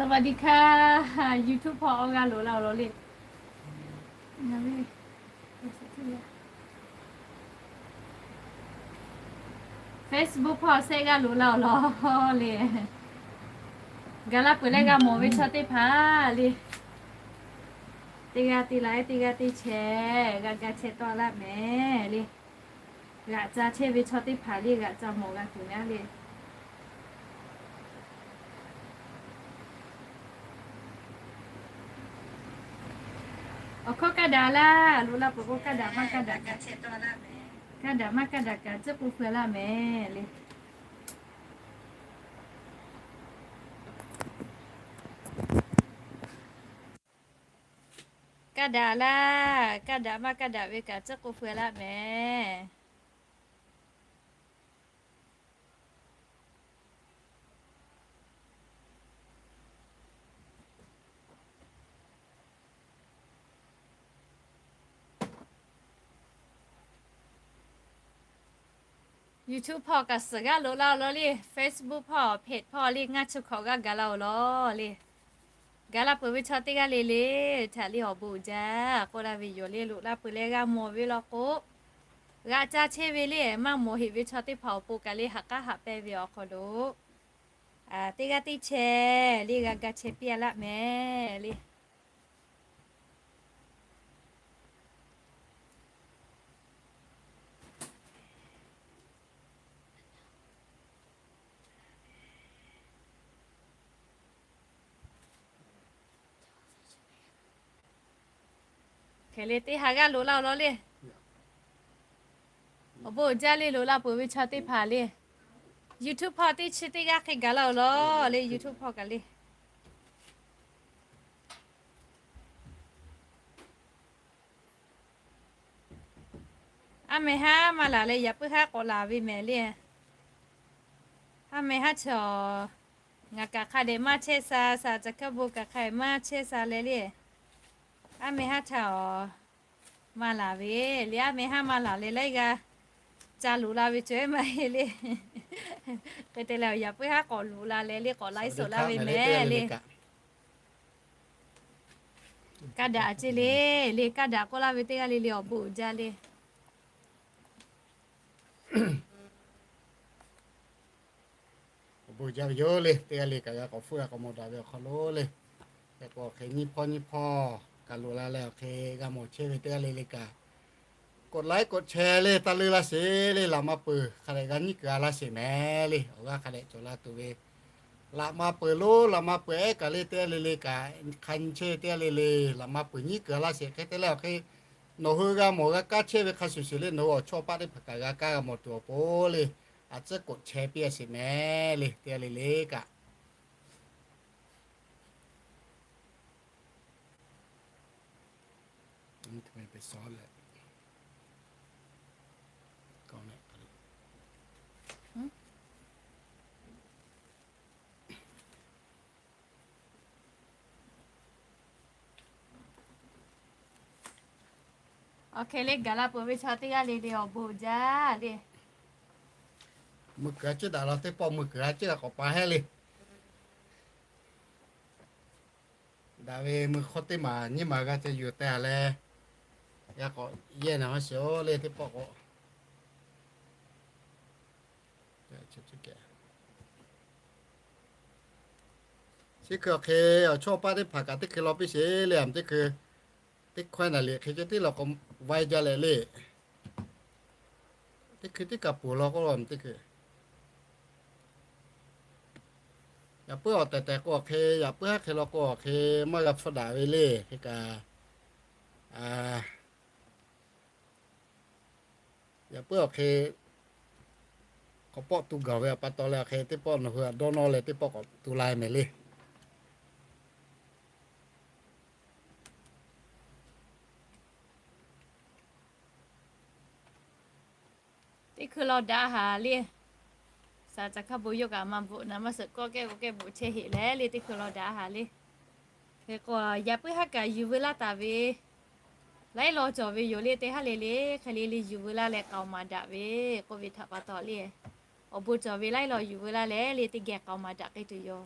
สวัสดีค่ะ YouTube hpawˇ awˬ g'aˇ loꞈ la awˬ lawn le. Facebook hpawˇ shehˆ g'aˇ loꞈ la awˬ lawn le. Gaˬ la peuˬ leh g'a mawˬ ve chaw teˇ hpaˍ le, teˇ g'aˇ te la, teˇ g'aˇ teˇ chehˇ, g'a ga chehˇ tawˆ laˇ mehˍ le. G'aꞈ ca chehˇ ve chaw teˇ hpaˍ le, g'aꞈ ca mawˬ g'a tuˬ naˉ le. Awˬ hkawˇ kaˇ daꞈ laˇ, loꞈ la peuˬ k'o kaˇ daꞈ maˇ kaˇ daꞈ kaꞈ, kaˇ daꞈ maˇ kaˇ daꞈ kaꞈ tcuhˉ k'oˆ feu laˇ mehˍ le. Kaˇ daꞈ laˇ, kaˇ daꞈ maˇ kaˇ daꞈ ve kaꞈ tcuhˉ k'oˆ feu laˇ mehˍ. YouTube hpawˇ kaꞈ suhˍ g'aˇ loꞈ la awˬ lawn le, Facebook hpawˇ, page hpawˇ le ngaˇ chi hkawꞈ g'aˇ gaˬ la awˬ lawn le. Gaˬ la peuˬ ve chaw teˇ g'aˇ le le htaꞈ le awˬ bon uiˍ jaˇ k'oˆ laˇ ve yoˬ le. Loꞈ la peuˬ leh g'a mawˬ ve law k'o, g'aꞈ ca chehˇ ve le maˇ mawˬ heꞈ ve chaw teˇ hpaˍ awˬ pon kaꞈ le ha k'aˉ haꞈ pehnˇ ve awˬ hk'aw lo, teˇ g'aˇ teˇ chehˇ le g'a ga chehˇ piˇ laˇ mehˍ le. Hk'e le teˇ ha g'aˇ loꞈ la awˬ lawn le. Awˬ bon uiˍ jaˇ le, loꞈ la peuˬ ve chaw teˇ hpaˍ le. YouTube hpawˇ teˇ chi teˇ g'aˇ hk'e gaˬ la awˬ lawn le, YouTube hpawˇ kaꞈ le. Aˉ meh haˉ maˇ laˬ leh yaꞈ puiˉ haˉ k'awꞈ laˬ ve mehˍ le. Aˉ meh haˉ chaw, ngaˬ kaꞈ hk'a dehꞈ maˇ chehˇ sha, shaˍ caˬ hkaˇ bon kaꞈ hk'a dehꞈ maˇ chehˇ sha leh le. Aˉ meh haˉ htaꞈ awˬ maˇ laˬ ve le, aˉ meh haˉ maˇ laˬ leh laiˉ g'aˇ ca loꞈ la ve cawˬ ehˉ maˇ heˆ le. Hk'e te leh yaꞈ puiˉ haˉ k'awꞈ loꞈ la leh le k'awꞈ laiˉ suhˍ laˇ ve mehˍ le. Kaˇ daꞈ ceˇ le, le kaˇ daꞈ k'oˆ laˇ ve teˇ g'aˇ le le awˬ bon uiˍ jaˇ le. Awˬ bon jaˇ ve yoˬ le, teˇ g'aˇ le kaꞈ g'a k'awꞈ hpfuhˆ g'a k'awꞈ mawˬ daꞈ ve awˬ hk'aw lo le. Hk'e k'o hk'e nyiˇ hpawˇ nyiˇ hpawˇ kaꞈ loꞈ la leh awˬ hk'e g'a mawˬ chehˇ ve teˇ g'aˇ le le kaꞈ, กดไลค์ กดแชร์ le taˇ leuˇ laˇ sheˍ le, laꞈ ma peuˬ hk'a dehꞈ g'a nyiˉ kuiˬ a laˇ sheˍ mehˍ le. Awˬ g'aˇ hk'a dehꞈ cawˬ la tuˬ ve, laꞈ ma peuˬ lo laꞈ ma peuˬ ehˉ kaꞈ le teˇ g'aˇ le le kaꞈ hk'a nyi chehˇ ve teˇ g'aˇ le le laꞈ ma peuˬ nyiˉ kuiˬ a laˇ sheˍ. Hk'e te leh awˬ hk'e nawˬ hui g'a mawˬ g'a kaˇ chehˇ ve hk'a shuˍ shuˍ le, nawˬ hui awˬ chawˇ paˆ teˇ hpaˍ kaꞈ g'a kaˇ g'a mawˬ tuˬ awˬ pon le, a tcuhˉ กดแชร์ piˇ a sheˍ mehˍ le, teˇ g'aˇ le le kaꞈ. Awˬ hk'e le gaˬ la peuˬ ve chaw teˇ g'aˇ le le awˬ bon jaˇ le. Mui kuiˬ a ciˉ daꞈ la teˇ pawˆ mui kuiˬ a ciˉ g'a k'awꞈ pa hehˉ le. Daꞈ ve mui hk'awˇ teˇ maˬ nyiˇ maˬ g'a ceh yuˬ teh a leh, g'a k'awꞈ yehˇ na maˇ shiˍ oˬ le teˇ pawˆ k'o. Chi hkui awˬ hk'e awˬ chawˇ paˆ teˇ hpaˍ kaꞈ teˇ hkui law piˇ sheˍ le, a teˇ hkui teˇ hkawehˇ naˍ liꞈ hk'e ceh tiˉ law k'o, vaiˇ jaˇ leh le. Teˇ hkui tiˉ kaꞈ poˬ law k'oˆ lo, teˇ hkui yaꞈ puiˉ awˬ tehˬ tehˬ k'o awˬ hk'e, yaꞈ puiˉ haˉ hk'e law k'o awˬ hk'e maˇ g'a hpfuhˆ daꞈ ve le. Hk'e kaꞈ, yaꞈ puiˉ awˬ hk'e k'awꞈ pawˆ tu gaˬ ve awˬ pa taw leh awˬ hk'e teˇ pawˆ nawˬ hui a dawˇ nawˇ leh teˇ pawˆ k'awꞈ tu la mehˍ le. Teˇ hkui law daꞈ haˍ le. Shaˍ caˬ hkaˇ bon yawˇ kaꞈ maˇ bvuhꞈ na maˇ suhˍ kawˆ kehˉ k'o kehˉ bvuhꞈ chehˇ heꞈ leh le teˇ hkui law daꞈ haˍ le. Hk'e k'o yaꞈ puiˉ haˉ kaꞈ yuˬ veu laˇ taˍ ve, laiˉ law cawˬ ve yoˬ le. Teˇ haˉ le le hk'e le le yuˬ veu laˇ leh k'aoˍ maˍ daꞈ ve k'oˆ ve htaꞈ pa taw le, awˬ bon cawˬ ve laiˉ law yuˬ veu laˇ leh le teˇ geh k'aoˍ maˍ daꞈ k'ai tuˬ yoˬ.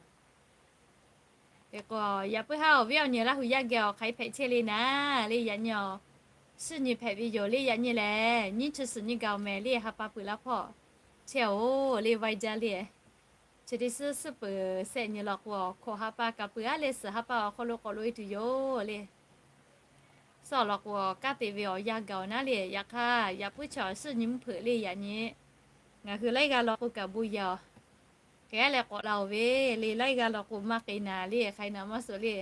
Hk'e k'o, yaꞈ puiˉ haˉ awˬ viˉ awˬ nyi Laˇ hu yaˇ geh awˬ hk'aˬ hk'e hpehꞈ chehˇ le naˉ le, yaꞈ nyi awˬ suhˉ nyi hpehꞈ ve yoˬ le. Yaꞈ nyi lehˬ, nyiˇ chi suhˍ nyiˇ gaˬ awˬ mehˍ le, ha pa peuˬ laˇ hpawˇ chehˇ-oˬ le, vaiˇ jaˇ le. Chi teˇ suhˉ suhˉ peuˬ shehˆ nyi law k'o, hkawꞈ ha pa kaꞈ peuˬ-a leh, suhˍ ha pa awˬ hk'aw lo k'awꞈ loꞈ-e tuˬ yoˬ le. Suhˉ awˬ lawn k'o, kanˉ te ve awˬ yanˇ gaˬ-oˬ naˉ le. Yaꞈ hk'aˇ, yaꞈ puiˉ chi awˬ suhˉ nyi mvuhˇ hpeuꞈ le. Yaꞈ nyi ngaˬ hui laiˉ g'aˇ law k'o kaꞈ bon yehˬ-oˬ, hk'e-a leh k'awꞈ la-oˬ ve le. Laiˉ g'aˇ law k'o maˇ k'e naˍ le, hk'ai naˍ maˇ suhˍ le.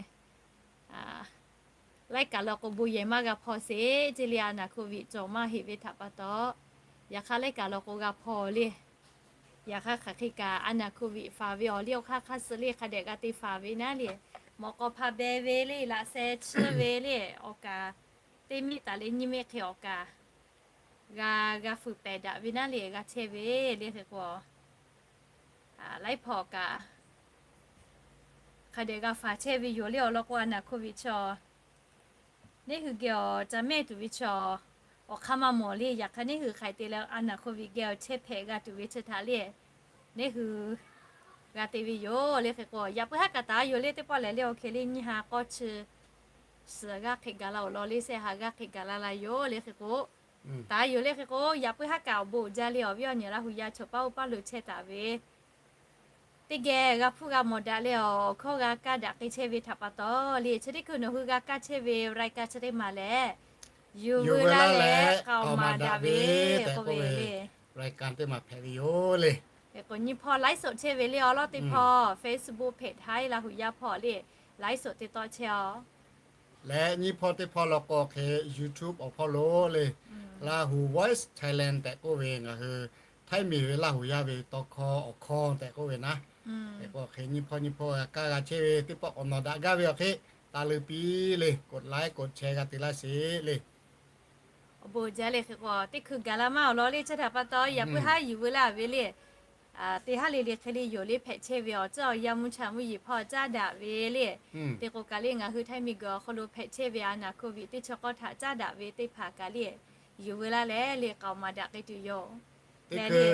Laiˉ kaꞈ law k'o bon yehˬ maˇ g'a hpaw sheˍ ceˇ le. A naˍ hko viꞈ cawˬ maˇ heꞈ ve htaꞈ pa taw, yaꞈ hk'aˇ laiˉ kaꞈ law k'o g'a hpaw le. Yaꞈ hk'aˇ hk'aˬ hk'e kaꞈ a naˍ hko viꞈ faˍ ve awˬ liˇ awˬ hk'aˇ hk'aˇ suh le, hk'a dehꞈ g'a te faˍ ve naˉ le. Mawꞈ k'aw hpa beh ve le, laꞈ sheh chiˇ ve le, awˬ kaˍ teˇ miˆ taˍ leh nyiˇ miˆ hk'e awˬ kaˍ g'a g'a fuiˍ pehˍ daꞈ ve naˉ le, g'a chehˇ ve le. Hk'e k'o, laiˉ hpaw kaꞈ hk'a dehꞈ g'a faˍ chehˇ ve yoˬ le. Awˬ lawn k'o, a naˍ hko viꞈ chaw neˇ hui geh awˬ ca mehˇ tuˬ ve chaw awˬ hk'aˇ maˇ mawˬ le. Yaꞈ hk'aˇ, neˇ hui hk'ai te leh a naˍ hko viꞈ geh awˬ chehˇ hpehꞈ g'a tuˬ ve chi htaꞈ le, neˇ hui g'a te ve yoˬ le. Hk'e k'o, yaꞈ puiˉ haˉ kaꞈ taˍ yoˬ le. Teˇ pawˆ lehˬ le, awˬ hk'e le nyiˇ ha k'awˇ chi suhˍ g'aˇ hk'e gaˬ la-oˬ law le, shehˆ ha g'aˇ hk'e gaˬ la la yoˬ le. Hk'e k'o, taˍ yoˬ le. Hk'e k'o, yaꞈ puiˉ haˉ kaꞈ awˬ bon uiˍ jaˇ le, awˬ viˉ awˬ nyi Laˇ hu yaˇ chaw paˉ oˇ paˉ lo chehˇ taˍ ve teˇ geh g'a hpuˇ g'a mawˬ daꞈ leh, awˬ hkawˇ g'a kaˇ daꞈ k'ai chehˇ ve htaꞈ pa taw le, chi teˇ hkui nawˬ hui g'a kaˇ chehˇ ve รายการ chi teˇ maˬ lehˬ, yuˬ veu laˇ leh k'aoˍ maˍ daꞈ ve tehꞈ k'oˆ ve le. รายการ teˇ maˬ hpehꞈ ve yoˬ le. Hk'e k'o, nyiˇ hpawˇ ไลฟ์สด chehˇ ve le. Awˬ lawn teˇ hpawˇ Facebook เพจ Htaiˇ Laˇ hu yaˇ hpawˇ le, ไลฟ์สด teˇ tawˆ chehˇ-oˬ. Leh nyiˇ hpawˇ teˇ hpawˇ law k'o hk'e YouTube awˬ hpawˇ lo le, Lahu Voice Thailand tehꞈ k'oˆ ve ngaˬ hui Htaiˇ miˬ ve Laˇ hu yaˇ ve tawˇ hkawˇ awˬ hkawˇ tehꞈ k'oˆ ve naˉ. Hk'e k'o hk'e nyiˇ hpawˇ nyiˇ hpawˇ g'a kaˇ g'a chehˇ ve teˇ pawˆ k'awꞈ nawˬ daꞈ gaˇ ve awˬ hk'e, taˍ leuˬ piˇ le, กดไลค์ กดแชร์ g'a te laˇ sheˍ le. Awˬ bon jaˇ le. Hk'e k'o, teˇ hkui gaˬ la maˇ awˬ lawn le, chi htaꞈ pa taw yaꞈ puiˉ haˉ yuˬ veu laˇ ve le. Teˇ haˉ le le hk'e le yoˬ le, hpehꞈ chehˇ ve awˬ ceuˬ awˬ yanˇ mvuhˇ cha mvuhˇ yeˬ hpawˇ caˉ daꞈ ve le. Teˇ k'o kaꞈ le, ngaˬ hui Htaiˇ miˬ guiˬ awˬ hk'aw lo hpehꞈ chehˇ ve a naˍ hko viꞈ teˇ chi k'awˇ htaꞈ caˉ daꞈ ve teˇ hpaˍ kaꞈ le, yuˬ veu laˇ leh le, k'aoˍ maˍ daꞈ k'ai tuˬ yoˬ. Teˇ hkui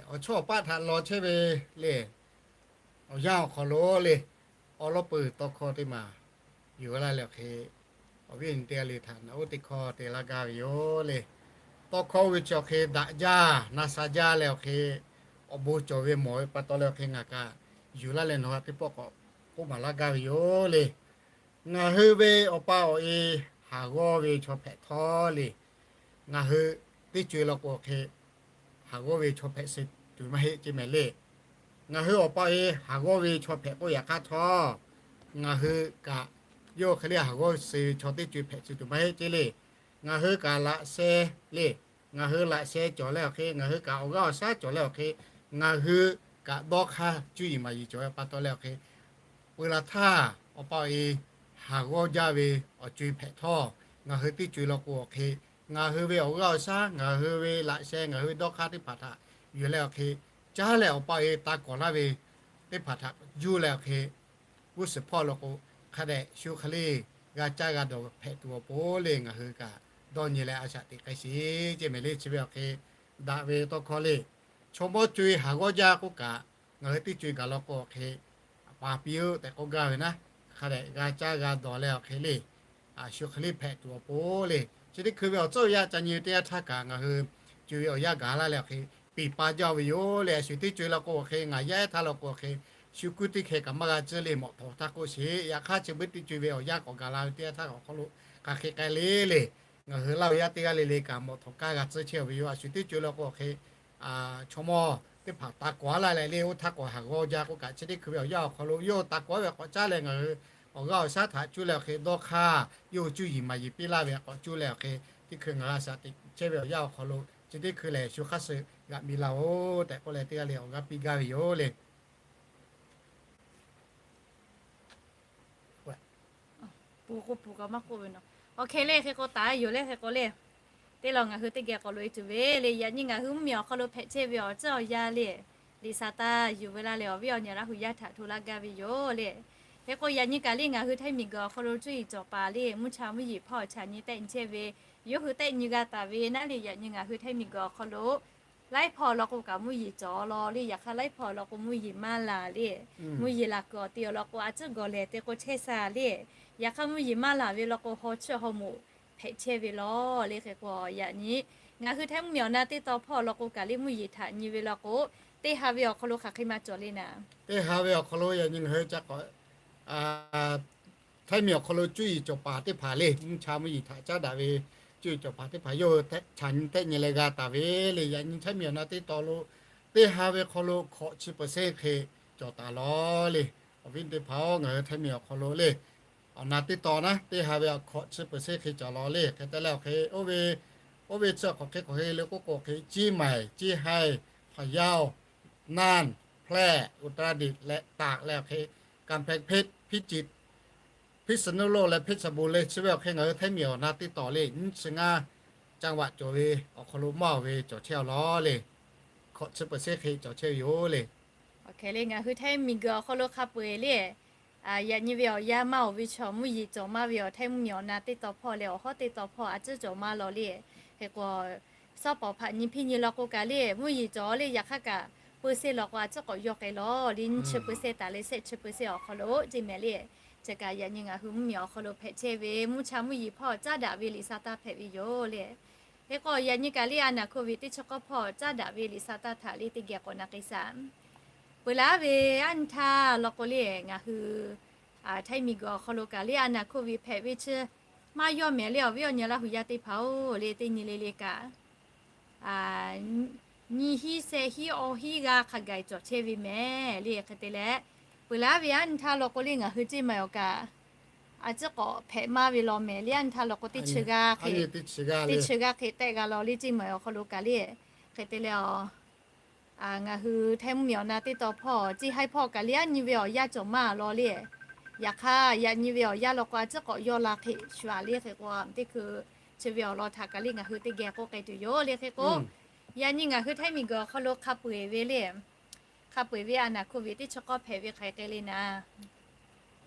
awˬ chawˇ awˬ paˆ htaꞈ law chehˇ ve le, awˬ yanˇ awˬ hk'aw lo le, awˬ lawn peuˬ tawˇ hkawˇ teˇ maˬ yuˬ laˇ leh awˬ hk'e, awˬ viˉ awˬ nyi teˇ g'aˇ le htaꞈ naꞈ uˉ teˇ hkawˇ te laˇ gaˇ ve yoˬ le. Tawˇ hkawˇ oˇ ve chi awˬ hk'e daꞈ jaˇ na sha jaˇ leh awˬ hk'e, awˬ bon cawˬ ve mawˬ ve pa taw leh awˬ hk'e ngaˬ kaꞈ yuˬ laˇ leh nawˬ hui teˇ pawˆ k'awꞈ k'oˆ maˍ laˇ gaˇ ve yoˬ le. Ngaˬ hui ve awˬ pa awˬ e haˍ g'awˇ ve chaw hpehꞈ htawˇ le, ngaˬ hui teˇ co e law k'o awˬ hk'e haˍ g'awˇ ve chaw hpehꞈ suh tuˬ maˇ heˆ ceˇ mehˍ le. Ngaˬ hui awˬ pa awˬ e haˍ g'awˇ ve chaw hpehꞈ k'oˆ yaꞈ hk'aˇ htawˇ, ngaˬ hui kaꞈ yawˇ hk'e le haˍ g'awˇ suh ve chaw teˇ co e hpehꞈ suh tuˬ maˇ heˆ ceˇ le. Ngaˬ hui kaꞈ laꞈ sheh le, ngaˬ hui laꞈ sheh cawˬ leh awˬ hk'e, ngaˬ hui kaꞈ awˬ g'aˇ awˬ shaˉ cawˬ leh awˬ hk'e, ngaˬ hui kaꞈ dawˇ hk'aˇ cuˇ yiˍ maˍ yiˍ cawˬ ve pa taw leh awˬ hk'e, peuˬ laˬ htaˇ awˬ pa awˬ e haˍ g'awˇ jaˇ ve awˬ co e hpehꞈ htawˇ, ngaˬ hui teˇ co e law k'o awˬ hk'e, ngaˬ hui ve awˬ g'aˇ awˬ shaˉ, ngaˬ hui ve laꞈ sheh, ngaˬ hui dawˇ hk'aˇ teˇ hpaˍ htaꞈ yuˬ leh awˬ hk'e, caˉ leh awˬ pa awˬ e taˇ kawˍ laˇ ve teˇ hpaˍ htaꞈ juˇ leh awˬ hk'e, g'uˇ suhˍ hpawˇ law k'o, hk'a dehꞈ shu hk'e le g'a caˇ g'a dawˬ hpehꞈ tuˬ awˬ pon le ngaˬ hui kaꞈ dawˇ nyi leh a shaꞈ teꞈ k'ai sheˍ ceˇ mehˍ le. Chi ve awˬ hk'e daꞈ ve tawˇ hkawˇ le, chaw mawˇ co e haˍ g'awˇ jaˇ k'oˆ kaꞈ, ngaˬ hui teˇ co e gaˬ law k'o awˬ hk'e, paˍ piˇ-oˆ tehꞈ k'oˆ gaˇ ve naˉ, hk'a dehꞈ g'a caˇ g'a dawˬ leh awˬ hk'e le, shu hk'e le hpehꞈ tuˬ awˬ pon le. Chi teˇ hkui ve awˬ tcuhˉ awˬ yaˇ ca nyi teˇ yanˇ htaˇ kaꞈ ngaˬ hui co e ve awˬ yanˇ gaˬ laˇ leh awˬ hk'e, piˍ pa jaˇ ve yoˬ le. A shu teˇ co e law k'o awˬ hk'e ngaˬ yaˇ ehˉ htaˇ law k'o awˬ hk'e, shu kuiˉ teˇ hkeh kaꞈ maˇ g'a tcuhˉ le, mawꞈ htawˍ htaˇ k'oˆ sheˍ. Yaꞈ hk'aˇ chi beuꞈ teˇ co e ve awˬ yanˇ k'awꞈ gaˬ la ve teˇ yanˇ htaˇ awˬ hk'aw lo hk'aˬ hk'e k'ai le le, ngaˬ hui Laˇ hu yaˇ teˇ g'aˇ le le kaꞈ mawꞈ htawˍ kaˇ g'a tcuhˉ chehˇ ve yoˬ. A shu teˇ co e law k'o awˬ hk'e, chaw mawˇ teˇ hpaˍ taˍ kawˍ laˇ leh le, oˇ htaˇ k'awꞈ haˍ g'awˇ jaˇ k'oˆ kaꞈ, chi teˇ hkui ve awˬ yanˇ awˬ hk'aw lo yawˇ hui taˍ kawˍ ve k'awꞈ caˉ leh ngaˬ hui awˬ g'aˇ awˬ shaˉ htaꞈ cuˇ leh awˬ hk'e dawˇ hk'aˇ, yawˇ hui cuˇ yiˍ maˍ yiˍ piˇ laˇ ve k'awꞈ cuˇ leh awˬ hk'e, teˇ hkui ngaˬ hui a shaꞈ teꞈ chehˇ ve awˬ yanˇ awˬ hk'aw lo chi teˇ hkui lehˬ shu hk'aˇ suh g'aꞈ mi laˇ-oˬ tehꞈ k'oˆ leh teˇ g'aˇ le awˬ g'aˇ piˇ gaˇ ve yoˬ le. Awˬ hk'e le hk'e k'o taˍ yoˬ le. Hk'e k'o le, teˇ law ngaˬ hui teˇ geh k'awꞈ loꞈ-e tuˬ ve le. Yaꞈ nyi ngaˬ hui mvuhˇmiˬ awˬ hk'aw lo hpehꞈ chehˇ ve awˬ ceuˬ awˬ yanˇ le, liꞈ shaˍ taˇ yuˬ veu laˇ leh awˬ viˉ awˬ nyi Laˇ hu yaˇ htaꞈ hto laˇ gaˇ ve yoˬ le. Hk'e k'o yaꞈ nyi kaꞈ le ngaˬ hui Htaiˇ miˬ guiˬ awˬ hk'aw lo cuˇ yiˍ cawˬ paˍ le, mvuhˇ cha mvuhˇ yeˬ hpawˇ chaꞈ nyi tehˆ nyi chehˇ ve, yawˇ hui tehˆ nyi g'a taˍ ve naˉ le. Yaꞈ nyi ngaˬ hui Htaiˇ miˬ guiˬ awˬ hk'aw lo Laiˉ hpawˇ law k'o kaꞈ mvuhˇ yeˬ cawˬ law le. Yaꞈ hk'aˇ laiˉ hpawˇ law k'o mvuhˇ yeˬ maˇ laˬ le. Mvuhˇ yeˬ laˬ kuiˬ awˬ te awˬ lawn k'o a ciˉ gawˬ lehˬ te k'o chehˇ sha le. Yaꞈ hk'aˇ mvuhˇ yeˬ maˇ laˬ ve law k'o haw chiˇ haw moˍ hpehꞈ chehˇ ve law le. Hk'e k'o yaꞈ nyi ngaˬ hui Htaiˇ mvuhˇmiˬ awˬ na teˇ taw hpawˇ law k'o kaꞈ le mvuhˇ yeˬ htaꞈ nyi ve law k'o, teˇ ha ve awˬ hk'aw lo hk'aˬ hk'e maˇ cawˬ le naˍ. Teˇ ha ve awˬ hk'aw lo yaꞈ nyi ngaˬ hui ca k'awꞈ Htaiˇ miˬ awˬ hk'aw lo cuˇ yiˍ cawˬ paˍ teˇ hpaˍ le, mvuhˇ cha mvuhˇ yeˬ htaꞈ caˉ daꞈ ve cuˇ yiˍ cawˬ paˍ teˇ hpaˍ yawˇ hui chaꞈ nyi tehˆ nyi leh g'a taˍ ve le. Yaꞈ nyi Htaiˇ miˬ awˬ na teˇ taw lo teˇ ha ve hk'aw lo hkawꞈ chi percent hk'e cawˬ taˍ law le. Awˬ viˉ teˇ hpaˍ-oˬ, ngaˬ hui Htaiˇ miˬ awˬ hk'aw lo le, awˬ na teˇ taw naˉ teˇ ha ve hkawꞈ chi percent hk'e cawˬ law le. Hk'e te leh awˬ hk'e oˇ ve, oˇ ve chi hk'awꞈ hk'e hk'awꞈ hk'e le k'oˆ k'o hk'e, Ciˇ maiˍ, Ciˇ haiˇ, Hpaˍ yaˇ-oˬ, Nanˇ, Hplehˇ, Uˍtaˍraˍdiꞈ leh Taˍ leh awˬ hk'e, Kanˇ hpehˇ hpeˇ, Hpiˇ ciˍ, Hpiˇ suˍ nuˇ loˆ leh Hpeˇ shaˍ bon le chi ve awˬ hk'e ngaˬ hui Htaiˇ miˬ awˬ na teˇ taw le nyiˇ chi ngaˇ จังหวัด cawˬ ve awˬ hk'aw lo maˇ oˬ ve cawˬ chehˇ a law le. Hkawꞈ chi percent hk'e cawˬ chehˇ ve yoˬ le. Awˬ hk'e le ngaˬ hui Htaiˇ miˬ guiˬ awˬ hk'aw lo hk'a peu-eˬ le, yaꞈ nyi ve awˬ yanˇ maˇ oˬ ve chaw mvuhˇ yeˬ cawˬ maˇ ve awˬ Htaiˇ mvuhˇmiˬ awˬ na teˇ taw hpawˇ leh awˬ hawˉ teˇ taw hpawˇ a ciˉ cawˬ maˇ law le. Hk'e k'o, sawˉ pawˍ hpaꞈ nyi hpiˇ nyi law k'o kaꞈ le mvuhˇ yeˬ cawˬ le. Yaꞈ hk'aˇ kaꞈ เปอร์เซ็นต์ law k'o a ciˉ k'awꞈ yawˇ k'ai law le. Nyiˇ chi percent taˍ leh shehˆ chi percent awˬ hk'aw lo ceˇ mehˍ le. Chi kaꞈ yaꞈ nyi ngaˬ hui mvuhˇmiˬ awˬ hk'aw lo hpehꞈ chehˇ ve mvuhˇ cha mvuhˇ yeˬ hpawˇ caˉ daꞈ ve liꞈ sa taˇ hpehꞈ ve yoˬ le. Hk'e k'o yaꞈ nyi kaꞈ le a naˍ โควิด teˇ chi k'awˇ hpawˇ caˉ daꞈ ve liꞈ sa taˇ htaꞈ le teˇ geh k'awꞈ na k'ai shaˍ. Peuˬ laˉ ve aˉ nyi htaˇ law k'o le ngaˬ hui Htaiˇ miˬ guiˬ awˬ hk'aw lo kaꞈ le a naˍ โควิด hpehꞈ ve chi maˇ yawˇ mehˍ le. Awˬ viˉ awˬ nyi Laˇ huˍ yaˇ teˇ hpaˍ-oˬ le, teˇ nyi le le kaꞈ nyiˇ hinˉ shehˆ hinˉ awˇ hinˉ g'aˇ hk'a gaˬ cawˬ chehˇ ve mehˍ le. Hk'e te leh peuˬ laˉ ve aˉ nyi htaˇ law k'o le ngaˬ hui ceˇ maˬ awˬ kaꞈ a ciˉ k'awꞈ hpehꞈ maˇ ve law mehˍ le. Aˉ nyi htaˇ law k'o teˇ chi g'aˇ hk'e, teˇ chi g'aˇ hk'e tehˆ g'a law le ceˇ maˬ awˬ hk'aw lo kaꞈ le. Hk'e te leh a ngaˬ hui Htaiˇ mvuhˇmiˬ awˬ na teˇ taw hpawˇ ceˇ haiˇ hpawˇ kaꞈ le aˉ nyi ve awˬ yanˇ cawˬ maˇ law le. Yaꞈ hk'aˇ yaꞈ nyi ve awˬ yanˇ law k'o a ciˉ k'awꞈ yawˇ la hk'e shuˍ a le. Hk'e k'o teˇ hkui chi ve awˬ lawn htaꞈ kaꞈ le ngaˬ hui teˇ geh k'oˆ k'ai tuˬ yoˬ le. Hk'e k'o yaꞈ nyi ngaˬ hui Htaiˇ miˬ guiˬ awˬ hk'aw lo hk'a peu-eˬ ve le, hk'a peu-eˬ ve a naˍ โควิด teˇ chi k'awˇ hpehꞈ ve hk'aˬ hk'e k'ai le naˍ.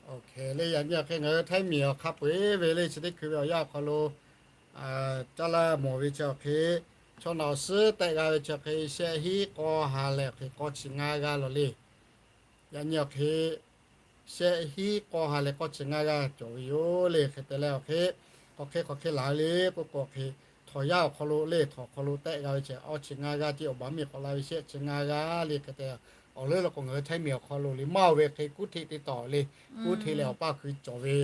Awˬ hk'e le yaꞈ nyi awˬ hk'e ngaˬ hui Htaiˇ miˬ awˬ hk'a peu-eˬ ve le chi teˇ hkui ve awˬ yanˇ awˬ hk'aw lo caˇ laˇ mawˬ ve chi awˬ hk'e, chaw naꞈ awˬ suhˉ tehˆ g'a ve chi awˬ hk'e shehˆ hinˉ k'aw ha leh awˬ hk'e k'awˇ chi ngaˇ g'aˇ law le. Yaꞈ nyi awˬ hk'e shehˆ hinˉ k'aw ha leh k'awˇ chi ngaˇ g'aˇ cawˬ ve yoˬ le. Hk'e te leh awˬ hk'e, k'awꞈ hk'e k'awꞈ hk'e laˬ le k'oˆ k'o hk'e, htawnˍ yaˇ awˬ hk'aw lo le htawnˍ hk'aw lo tehˆ g'a ve chi awˇ chi ngaˇ g'aˇ ceˇ, awˬ baˬ miˬ k'awꞈ la ve shehˆ chi ngaˇ g'aˇ le. Hk'e te awˬ leuˉ law k'o ngaˬ hui Htaiˇ miˬ awˬ hk'aw lo le maˇ oˬ ve hk'e กรุงเทพ teˇ taw le, กรุงเทพ leh awˬ paˇ hkui cawˬ ve,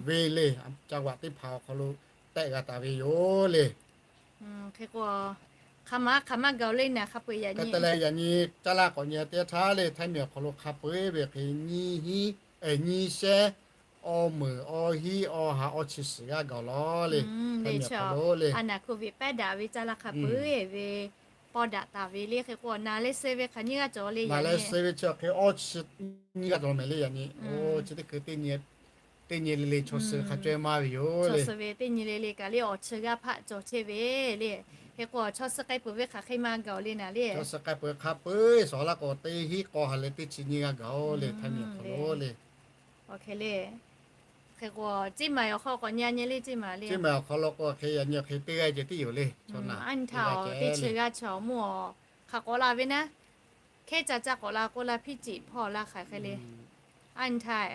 ve le, จังหวัด teˇ hpaˍ awˬ hk'aw lo tehˆ g'a taˍ ve yoˬ le. Hk'e k'o hk'aˬ ma hk'aˬ ma gaˬ le naˍ hk'a peu-eˬ yaꞈ nyi. Hk'e te leh yaꞈ nyi caˇ laˇ k'awꞈ nyi teˇ htaˇ le Htaiˇ miˬ awˬ hk'aw lo hk'a peu-eˬ ve hk'e nyiˇ hinˉ, nyiˇ shehˆ awˇ meunˍ awˇ hinˉ awˇ ha awˇ chi suhˍ g'aˇ gaˬ law le. Htaiˇ miˬ awˬ hk'aw lo le a naˍ โควิด pehˉ daꞈ ve caˇ laˇ hk'a peu-eˬ ve pawˇ daꞈ taˍ ve le. Hk'e k'o naˍ leh suh ve hk'aˬ nyiˇ g'aˇ cawˬ le, naˍ leh suh ve chi awˬ hk'e awˇ chi nyiˇ g'aˇ cawˬ mehˍ le. Yaꞈ nyi chi teˇ hkui teˇ nyi le le chaw suh hk'a caweh maˇ ve yoˬ le. Chaw suh ve teˇ nyi le le kaꞈ le awˬ chi g'aˇ hpaˆ cawˬ chehˇ ve le. Hk'e k'o chaw suh k'ai peuˬ ve hk'aˬ hk'e ma gaˬ le naˍ le. Chaw suh k'ai peuˬ hk'a peu-eˬ shawˍ laˇ k'o teˇ hinˉ k'aw ha leh teˇ chi nyiˇ g'aˇ gaˬ-oˬ le Htaiˇ miˬ awˬ hk'aw lo le. Awˬ hk'e le. Hk'e k'o ceˇ maˬ awˬ hk'aw k'awꞈ nyi a nyi le ceˇ maˬ le. Ceˇ maˬ awˬ hk'aw lo k'o hk'e yaꞈ nyi awˬ hk'e teˇ g'aˇ ceh tiˉ yoˬ le. Chaw naꞈ aˉ nyi htaˇ teˇ chi g'aˇ chaw mvuhˇ awˬ hk'aˬ k'awꞈ la ve naˉ, hkehˉ ca caˇ k'awꞈ la k'oˆ la hpiˇ ciˍ hpawˇ la hk'aˬ hk'e le. Aˉ nyi htaˇ,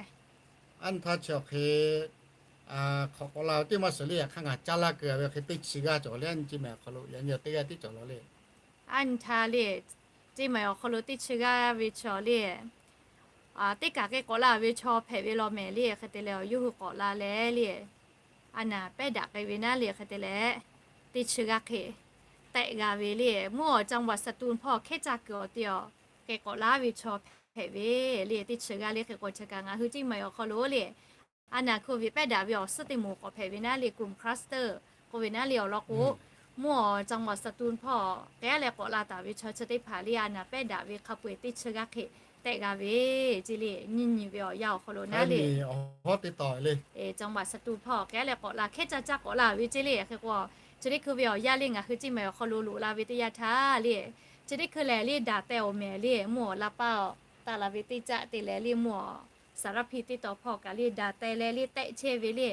aˉ nyi htaˇ chi awˬ hk'e hk'awꞈ k'awꞈ la ve teˇ maˇ suhˍ le. Yaꞈ hk'aˇ ngaˬ caˇ laˇ keu a ve hk'e teˇ chi g'aˇ cawˬ le. Aˉ nyi ceˇ maˬ awˬ hk'aw lo yaꞈ nyi teˇ g'aˇ tiˉ cawˬ law le. Aˉ nyi htaˇ le, ceˇ maˬ awˬ hk'aw lo teˇ chi g'aˇ ve chaw le, teˇ kaˬ k'e k'awꞈ la ve chaw hpehꞈ ve law mehˍ le. Hk'e te leh awˬ yawˇ hui k'awꞈ la leh le a naˍ pehˉ daꞈ k'ai ve naˉ le. Hk'e te leh teˇ chi g'aˇ hk'e tehˆ g'a ve le. Mvuhˇ awˬ จังหวัดสตูล hpawˇ hkehˉ caˇ kuiˬ awˬ te awˬ k'e k'awꞈ laˇ ve chaw hpehꞈ ve le. Teˇ chi g'aˇ le hk'e k'o chi kaꞈ ngaˬ hui ceˇ maˬ awˬ hk'aw lo le a naˍ โควิด pehˉ daꞈ ve awˬ suhˉ teˇ moˍ k'awꞈ hpehꞈ ve naˉ le กลุ่ม cluster k'oˆ ve naˉ le awˬ lawn k'o, mvuhˇ awˬ จังหวัดสตูล hpawˇ k'ehˉ leh k'awꞈ la taˍ ve chaw chi teˇ hpaˍ le a naˍ pehˉ daꞈ ve hk'a peu-eˬ teˇ chi g'aˇ hk'e tehˆ g'a ve ceˇ le. Nyiˇ nyi ve awˬ yanˇ awˬ hk'aw lo naˉ le จังหวัดสตูล hpawˇ k'ehˉ leh k'awꞈ la hkehˉ caˇ caˇ k'awꞈ la ve ceˇ le. Hk'e k'o chi teˇ hkui ve awˬ yanˇ le ngaˬ hui ceˇ maˬ awˬ hk'aw lo loꞈ la ve teˇ yanˇ htaˇ le, chi teˇ hkui lehˬ le daꞈ teh awˬ mehˍ le mvuhˇ awˬ la paˇ awˬ taˇ la ve teˇ caˆ te leh le mvuhˇ awˬ สารภี teˇ taw hpawˇ kaꞈ le daꞈ teh leh le tehˆ chehˇ ve le.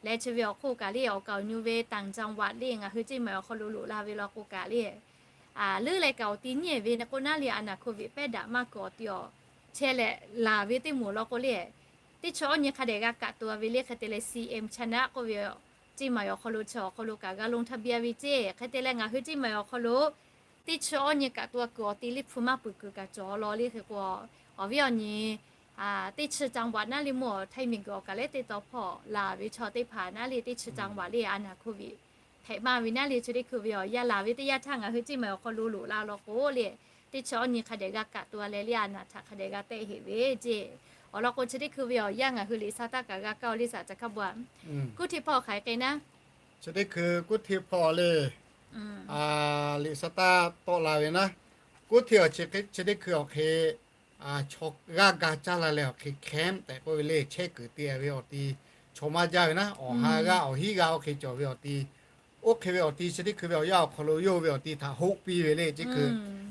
Leh chi ve awˬ hk'oˆ kaꞈ le awˬ kaˍ awˬ nyu ve ต่างจังหวัด le ngaˬ hui ceˇ maˬ awˬ hk'aw lo loꞈ la ve law k'o kaꞈ le leuˉ leh kaꞈ awˬ ti nyi ve k'o naˉ le, a naˍ โควิด pehˉ daꞈ maˇ kuiˬ awˬ ti awˬ chehˇ leh laˬ ve teˇ moˍ law k'o le, teˇ chi awˇ nyi hk'a dehꞈ g'a kaꞈ to ve le. Hk'e te leh C M China k'oˆ ve, Ceˇ maˍ awˬ hk'aw lo chi awˬ hk'aw lo kaꞈ g'a ลงทะเบียน ve ceˇ. Hk'e te leh ngaˬ hui Ceˇ maˍ awˬ hk'aw lo teˇ chi awˇ nyi kaꞈ to kuiˬ awˬ ti liˇ hpu maˇ peuˬ kuiˬ kaꞈ cawˬ law le. Hk'e k'o, awˬ viˉ awˬ nyi teˇ chi จังหวัด naˉ le mawˇ, Htaiˇ miˬguiˬ awˬ kaˬ leh teˇ taw hpawˇ laˬ ve chaw teˇ hpaˍ naˉ le, teˇ chi จังหวัด le a naˍ โควิด hpehꞈ maˇ ve naˉ le, chi teˇ hkui ve awˬ yanˇ laˬ ve teˇ yanˇ htaˇ ngaˬ hui Ceˇ maˍ awˬ hk'aw lo loꞈ la law k'o le, teˇ chi awˇ nyi hk'a dehꞈ g'a kaꞈ to leh le, a naˍ htaꞈ hk'a dehꞈ g'a tehˆ heˆ ve ceˇ. Awˬ lawn k'o, chi teˇ hkui ve awˬ yanˇ ngaˬ hui liꞈ sa taˇ kaꞈ g'a kaˇ-oˬ le, saˍ ca hkaˇ ba kuˉ hteˇ hpawˇ hk'aˬ hk'e naˉ, chi teˇ hkui kuˉ hteˇ hpawˇ le, liꞈ sa taˇ tawˆ la ve naˉ, kuˉ hteˇ awˬ chi teˇ hkui awˬ hk'e chaw g'aˇ ga caˇ la leh awˬ hk'e แคมป์ tehꞈ k'oˆ ve le, chehˇ kuiˬ te ve awˬ ti chaw maˇ jaˇ ve naˉ, awˬ ha g'aˇ awˬ hiˉ g'aˇ oˇ hk'e cawˬ ve awˬ ti, oˇ hk'e ve awˬ ti chi teˇ hkui ve awˬ yanˇ awˬ hk'aw lo yawˇ ve awˬ ti htaꞈ hoˆ piˇ ve le. Chi hkui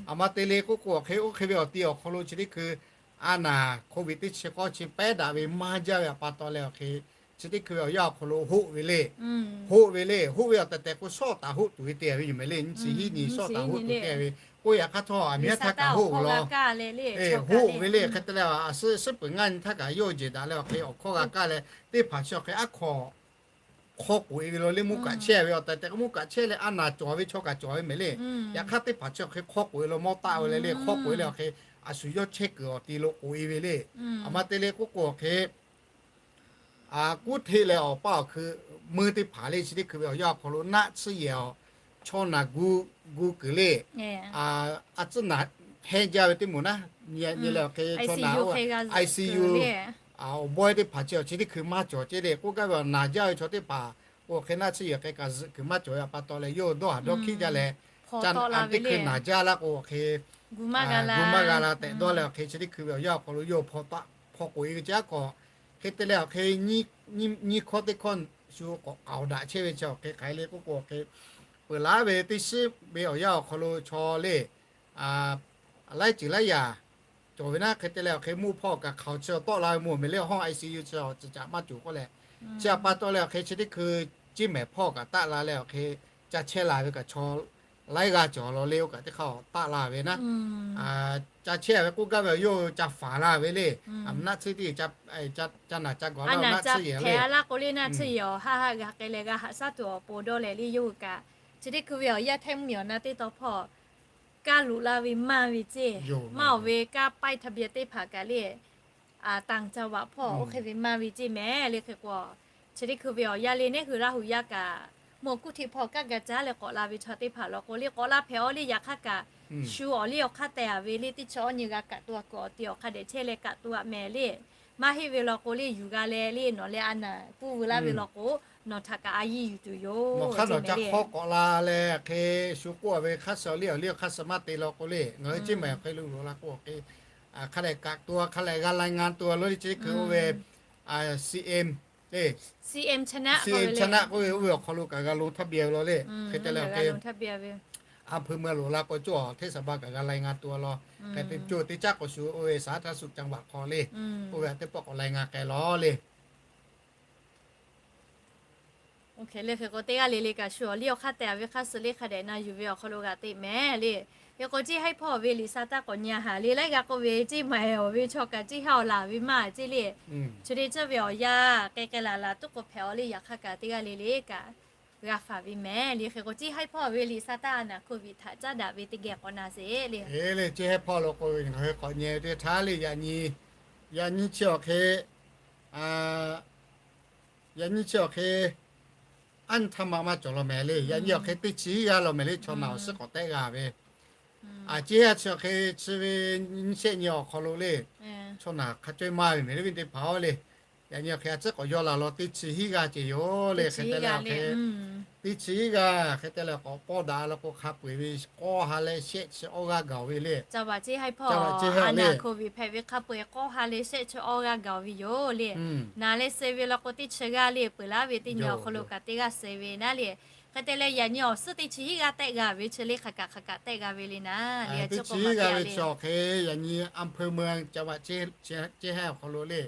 aˬ ma te le k'oˆ k'o, awˬ hk'e oˇ hk'e ve awˬ ti awˬ hk'aw lo chi teˇ hkui a naˍ โควิด teˇ chi k'awˇ chi pehˉ daꞈ ve maˇ jaˇ ve awˬ pa taw leh awˬ hk'e, chi teˇ hkui ve awˬ yanˇ awˬ hk'aw lo hoˆ ve le. Hoˆ ve le, hoˆ ve awˬ tehˬ tehˬ k'o, shawˆ taˍ hoˆ tuˬ ve te ve yoˬ mehˍ le. Nyi chi hiˉ nyi shawˆ taˍ hoˆ tuˬ te ve k'oˆ, yaꞈ hk'aˇ htawˇ aˬ miˇ haˉ htaˇ kaꞈ hoˆ law. Hoˆ ve le. Hk'e te leh a suhˉ suhˉ peuˬ ngaˇ nyi htaˇ kaꞈ yawˇ jeˬ daꞈ leh awˬ hk'e awˬ hkawˇ g'a kaˇ leh, teˇ hpaˍ chi awˬ hk'e aˉ hk'aw hk'aw k'oꞈ e ve law le. Mvuhˇ kaꞈ chehˇ ve awˬ tehˬ tehˬ k'o, mvuhˇ kaꞈ chehˇ leh a naˍ cawˬ ve chaw kaꞈ cawˬ ve mehˍ le. Yaꞈ hk'aˇ teˇ hpaˍ chi awˬ hk'e hk'aw k'oꞈ e law mawˇ taˆ ve le le. Hk'aw k'oꞈ e leh awˬ hk'e a shu yawˇ chehˇ kuiˬ awˬ ti lo k'oꞈ e ve le. Aˬ ma te le k'oˆ k'o, awˬ hk'e kuˉ hteˇ leh awˬ paˇ awˬ hkui meuˇ teˇ hpaˍ le, chi teˇ hkui ve awˬ yanˇ awˬ hk'aw lo naˆ tsuhˇ yehˬ awˬ chaw naˬ gu gu kuiˬ le. A tcuhˉ naˬ hehnˇ jaˇ ve teˇ moˍ naˉ, nyi leh awˬ hk'e chaw naˬ I C U awˬ bawehˇ teˇ hpaˍ chi awˬ chi teˇ hkui maˇ cawˬ ceˇ le. K'oˆ gaˇ ve awˬ naˬ jaˇ ve chaw teˇ hpaˍ k'o, awˬ hk'e naˆ tsuhˇ yehˬ hk'e kaꞈ zuhꞈ kuiˬ maˇ cawˬ ve awˬ pa taw leh, yawˇ dawˇ haˍ dawˇ hkiˆ jaˇ leh, ca naˬ teˇ hkui naˬ jaˇ laˇ k'o, awˬ hk'e gu maˇ g'a la tehꞈ dawˇ leh, awˬ hk'e chi teˇ hkui ve awˬ yanˇ awˬ hk'aw lo yawˇ hpaw k'oꞈ e ve ceˇ. Aˉ hk'aw hk'e te leh awˬ hk'e nyiˇ hkawˇ teˇ hkawˇ shu k'awꞈ k'aoˍ daꞈ chehˇ ve chi awˬ hk'e hk'aˬ hk'e le k'oˆ k'o, awˬ hk'e peuˬ laˉ ve teˇ shiˉ ve awˬ yanˇ awˬ hk'aw lo chaw le laiˉ ceuˬ laiˉ yaꞈ cawˬ ve naˉ. Hk'e te leh awˬ hk'e mvuhˇ hpawˇ kaꞈ hk'aoˍ chi tawˆ la ve mvuhˇ mehˍ le, hawˇ I C U chi awˬ ceuˬ caꞈ maˇ cawˬ k'oˆ leh, chi awˬ pa taw leh awˬ hk'e chi teˇ hkui Ceˇ mehˍ hpawˇ kaꞈ taˆ la leh awˬ hk'e ca chehˇ la ve kaꞈ chaw laiˉ g'aˇ cawˬ law le. Oˇ kaꞈ teˇ hk'aˇ taˆ la ve naˉ, ca chehˇ ve k'oˆ gaˇ ve awˬ yawˇ ca faˍ la ve le. Aˬ naˆ tsuhˇ tiˉ ca naˬ ca gawˬ la naˆ tsuhˇ yehˬ le. K'o le naˆ tsuhˇ yehˬ awˬ haˆ haˆ g'a k'ai leh g'a haꞈ shaˉ tuˬ awˬ pon dawˇ leh le, yawˇ hui kaꞈ chi teˇ hkui ve awˬ yaˇ hteˇ mvuhˇ miˬ awˬ na teˇ taw hpawˇ kaˇ luꞈ la ve maˇ ve ceˇ, maˇ awˬ ve kaˇ ป้ายทะเบียน teˇ hpaˍ kaꞈ le taˍ ca vaꞈ hpawˇ oˇ hk'e ve maˇ ve ceˇ mehˍ le. Hk'e k'o, chi teˇ hkui ve awˬ yaˇ le neˉ hui Laˇ hu yaˇ kaꞈ mawˇ kuˉ hteˇ hpawˇ kaˇ ga caˉ leh k'awꞈ la ve chaw teˇ hpaˍ law k'o le, k'awꞈ la hpehꞈ awˬ le. Yaꞈ hk'aˇ kaꞈ shu awˬ liˇ awˬ hk'aˇ teh a ve le, teˇ chi awˇ nyi g'a kaꞈ to a kuiˬ awˬ ti awˬ hk'a dehꞈ chehˇ leh kaꞈ to a mehˍ le. Maˇ heˆ ve law k'o le, yuˬ g'a leh le nawˬ leh a naˍ puˇ veu laˇ ve law k'o, nawˬ htaꞈ kaꞈ a yiˇ yuˬ tuˬ yoˬ. Nawˬ hk'aˇ nawˬ ca hk'awˇ k'awꞈ la leh hk'e shu k'oˆ a ve hk'aˇ suh awˬ liˇ awˬ liˇ awˬ hk'aˇ suh maˇ te law k'o le, ngaˬ hui Ceˇ mehˍ awˬ hk'e lo loꞈ la k'o, hk'aˇ lehˬ kaꞈ to a hk'aˇ lehˬ g'a lai nga to a law le. Chi teˇ hkui oˇ ve C M le, C M China k'oˆ ve oˇ ve awˬ hk'aw lo kaꞈ g'a ลงทะเบียน ve law le. Hk'e te leh awˬ hk'e อำเภอเมือง loꞈ la k'o cawˇ เทศบาล kaꞈ g'a lai nga to a law. Hk'e te cawˇ teˇ caˉ k'awꞈ shu oˇ ve สาธารณสุขจังหวัด hk'aw le, oˇ ve teˇ pawˆ k'awꞈ lai nga k'ai law le. Oˇ hk'e le hk'e k'o, teˇ g'aˇ le le kaꞈ shu awˬ liˇ awˬ hk'aˇ teh a ve hk'aˇ suh le hk'a dehꞈ na yuˬ ve awˬ hk'aw lo g'a te mehˍ le. Hk'e k'o, Ceˇ haiˉ hpawˇ ve liꞈ sa taˇ k'awꞈ nyi a haˍ le, laiˉ g'aˇ k'oˆ ve Ceˇ mehˍ awˬ ve chaw kaꞈ Ceˇ haiˉ awˬ laˬ ve maˇ ceˇ le. Chi teˇ ceuˬ ve awˬ yanˇ k'ai k'ai laˬ laˬ tuˉ k'o hpehꞈ awˬ le. Yaꞈ hk'aˇ kaꞈ teˇ g'aˇ le le kaꞈ g'a faˍ ve mehˍ le. Hk'e k'o, Ceˇ haiˉ hpawˇ ve liꞈ sa taˇ a naˍ โควิด htaꞈ caˉ daꞈ ve teˇ geh k'awꞈ na sheˍ le. Ceˇ haiˉ hpawˇ lo k'o, ngaˬ hui k'awꞈ nyi teˇ htaˇ le, yaꞈ nyi chi awˬ hk'e yaꞈ nyi chi awˬ hk'e aˉ nyi htaˇ ma maˇ cawˬ law mehˍ le. Yaꞈ nyi awˬ hk'e teˇ chi hiˉ g'aˇ law mehˍ le, chaw naˬ awˬ suhˉ k'awꞈ tehˆ g'a ve. A Ceˇ haiˉ chi awˬ hk'e chi ve nyiˇ shehˆ nyi awˬ hk'aw lo le, chaw naˬ hk'a cawehˇ maˇ ve mehˍ le, viˉ teˇ hpaˍ-oˬ le. Yaꞈ nyi awˬ hk'e a tcuhˉ k'awꞈ yaw la law teˇ chi hiˉ g'aˇ ceˇ yoˬ le. Hk'e te leh awˬ hk'e teˇ chi hiˉ g'aˇ hk'e te leh k'awꞈ pawˇ daꞈ law k'o, hk'a peu-eˬ ve k'awˇ ha leh shehˆ chi awˇ g'aˇ gaˬ ve le. Ceˇ haiˉ hpawˇ โควิด hpehꞈ ve hk'a peu-eˬ k'awˇ ha leh shehˆ chi awˇ g'aˇ gaˬ ve yoˬ le. Naˬ leh suh ve law k'o teˇ chi g'aˇ le, peuˬ laˉ ve teˇ nyi awˬ hk'aw lo kaꞈ teˇ g'aˇ suh ve naˉ le. Hk'e te leh yaꞈ nyi awˬ suhˉ teˇ chi hiˉ g'aˇ tehˆ g'a ve chi le hk'aˬ kaꞈ hk'aˬ kaꞈ tehˆ g'a ve le naˉ le. Teˇ chi hiˉ g'aˇ ve chi awˬ hk'e yaꞈ nyi อำเภอเมือง จังหวัดเชียงราย awˬ hk'aw lo le,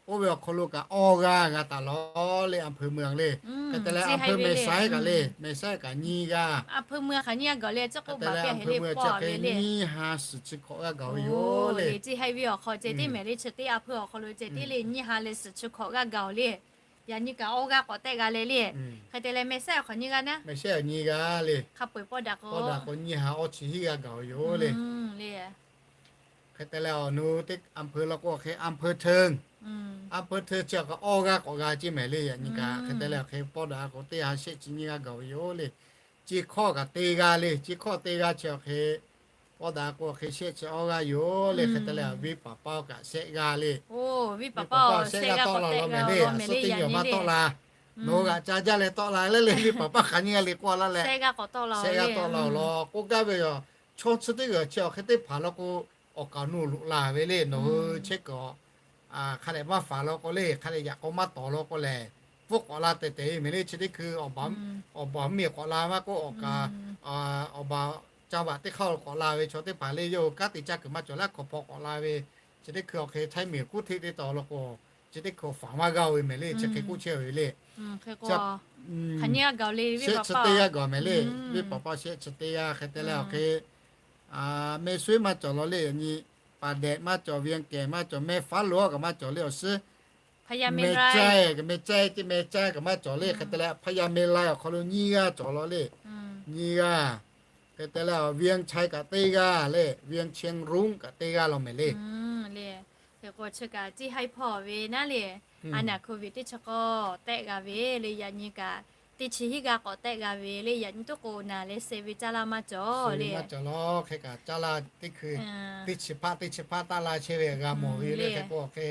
Oˇ ve awˬ hk'aw lo kaꞈ awˇ g'aˇ g'a taˍ lawˬ le, อำเภอเมือง le. Hk'e te leh อำเภอแม่สาย kaꞈ le, แม่สาย kaꞈ nyiˇ g'aˇ. Hk'e te leh อำเภอเมือง chi hk'e nyiˇ ha suhˍ chi hkawꞈ g'aˇ gaˬ ve yoˬ le. Chi hk'e ve awˬ hk'aw ceh tiˉ mehˍ le, chi teˇ อำเภอ awˬ hk'aw lo ceh tiˉ le nyiˇ ha leh suhˍ chi hkawꞈ g'aˇ gaˬ-oˬ le. Yaꞈ nyi kaꞈ awˇ g'aˇ k'awꞈ tehˆ g'a leh le. Hk'e te leh แม่สาย awˬ hk'aw nyiˇ g'aˇ naˉ, แม่สาย awˬ nyiˇ g'aˇ le. Hk'a peu-eˬ pawˆ daꞈ k'o, pawˆ daꞈ k'o nyiˇ ha awˇ chi hiˉ g'aˇ gaˬ ve yoˬ le. Hk'e te leh awˬ nu teˇ อำเภอ la k'o hk'e อำเภอเทิง, อำเภอเทิง chi awˬ hk'e awˇ g'aˇ k'awꞈ g'a ceˇ mehˍ le. Yaꞈ nyi kaꞈ hk'e te leh awˬ hk'e pawˆ daꞈ k'o teˇ ha shehˆ chi nyiˇ g'aˇ gaˬ ve yoˬ le. Ceˇ hkawˇ kaꞈ teˇ g'aˇ le, ceˇ hkawˇ teˇ g'aˇ chi awˬ hk'e pawˆ daꞈ k'o awˬ hk'e shehˆ chi awˇ g'aˇ yoˬ le. Hk'e te leh venˇ paˍ paˇ kaꞈ shehˆ g'aˇ le. Venˇ paˍ paˇ shehˆ g'aˇ tawˆ la law mehˍ le. A suhˉ teˇ nyi awˬ maˇ tawˆ la. Nawˬ hui g'aꞈ ca jaˇ leh tawˆ la le le, venˇ paˍ paˇ hk'aˬ nyiˇ g'aˇ le k'oˆ laˇ leh, shehˆ g'aˇ k'awꞈ tawˆ la le. K'oˆ gaˇ ve yoˬ. Chaw chi teˇ g'aˇ chi awˬ hk'e teˇ hpaˍ law k'o, awˬ kaˍ awˬ nu loꞈ la ve le. Nawˬ hui chehˇ kuiˬ hk'a dehꞈ maˇ faˍ law k'o le, hk'a dehꞈ yaꞈ k'aw maˇ tawˍ law k'o lehˬ, pfuhˇ k'awꞈ la tehˬ tehˬ ve mehˍ le. Chi teˇ hkui awˬ baˬ miˬ k'awꞈ la maˇ k'oˆ, awˬ kaˍ awˬ baˬ จังหวัด teˇ hk'aˇ k'awꞈ la ve chaw teˇ hpaˍ le, yawˇ hui kanˉ te caˇ kuiˬ maˇ cawˬ leh hk'awꞈ hpaw k'awꞈ la ve. Chi teˇ hkui awˬ hk'e ไทย miˬ กรุงเทพ teˇ taw law k'o, chi teˇ hkui awˬ faˍ maˇ g'a-o ve mehˍ le. Chi hk'e k'oˆ chehˇ ve le. Hk'aˬ nyiˇ g'aˇ gaˬ le, shehˆ chi teˇ g'aˇ gaˬ mehˍ le. Venˇ paˍ paˇ shehˆ chi teˇ g'aˇ. Hk'e te leh awˬ hk'e แม่สาย maˇ cawˬ law le, yaꞈ nyi ป่าแดด maˇ cawˬ, เวียงแก่ maˇ cawˬ, แม่ฟ้าหลวง kaꞈ maˇ cawˬ le. Awˬ suhˉ พญาเมรุ แม่สาย kaꞈ แม่สาย teˇ แม่สาย kaꞈ maˇ cawˬ le. Hk'e te leh พญาเมรุ awˬ hk'aw lo nyiˇ g'aˇ cawˬ law le. Nyiˇ g'aˇ. Hk'e te leh เวียงชัย kaꞈ teˇ g'aˇ le, เวียงเชียงรุ้ง kaꞈ teˇ g'aˇ law mehˍ le. Hk'e k'o chi kaꞈ ciˇ haiˉ hpawˇ ve naˉ le, a naˬ โควิด teˇ chi k'awˇ tehˆ g'a ve le. Yaꞈ nyi kaꞈ teˇ chi hiˉ g'aˇ k'awꞈ tehˆ g'a ve le. Yaꞈ nyi toˉ k'o naˬ leh suh ve caˇ laˇ maˇ cawˬ le. Maˇ cawˬ law. Hk'e kaꞈ caˇ laˇ teˇ hkui teˇ chi hpaˆ teˇ chi hpaˆ taˇ la chehˇ ve g'a mawˬ ve le. Hk'e k'o hk'e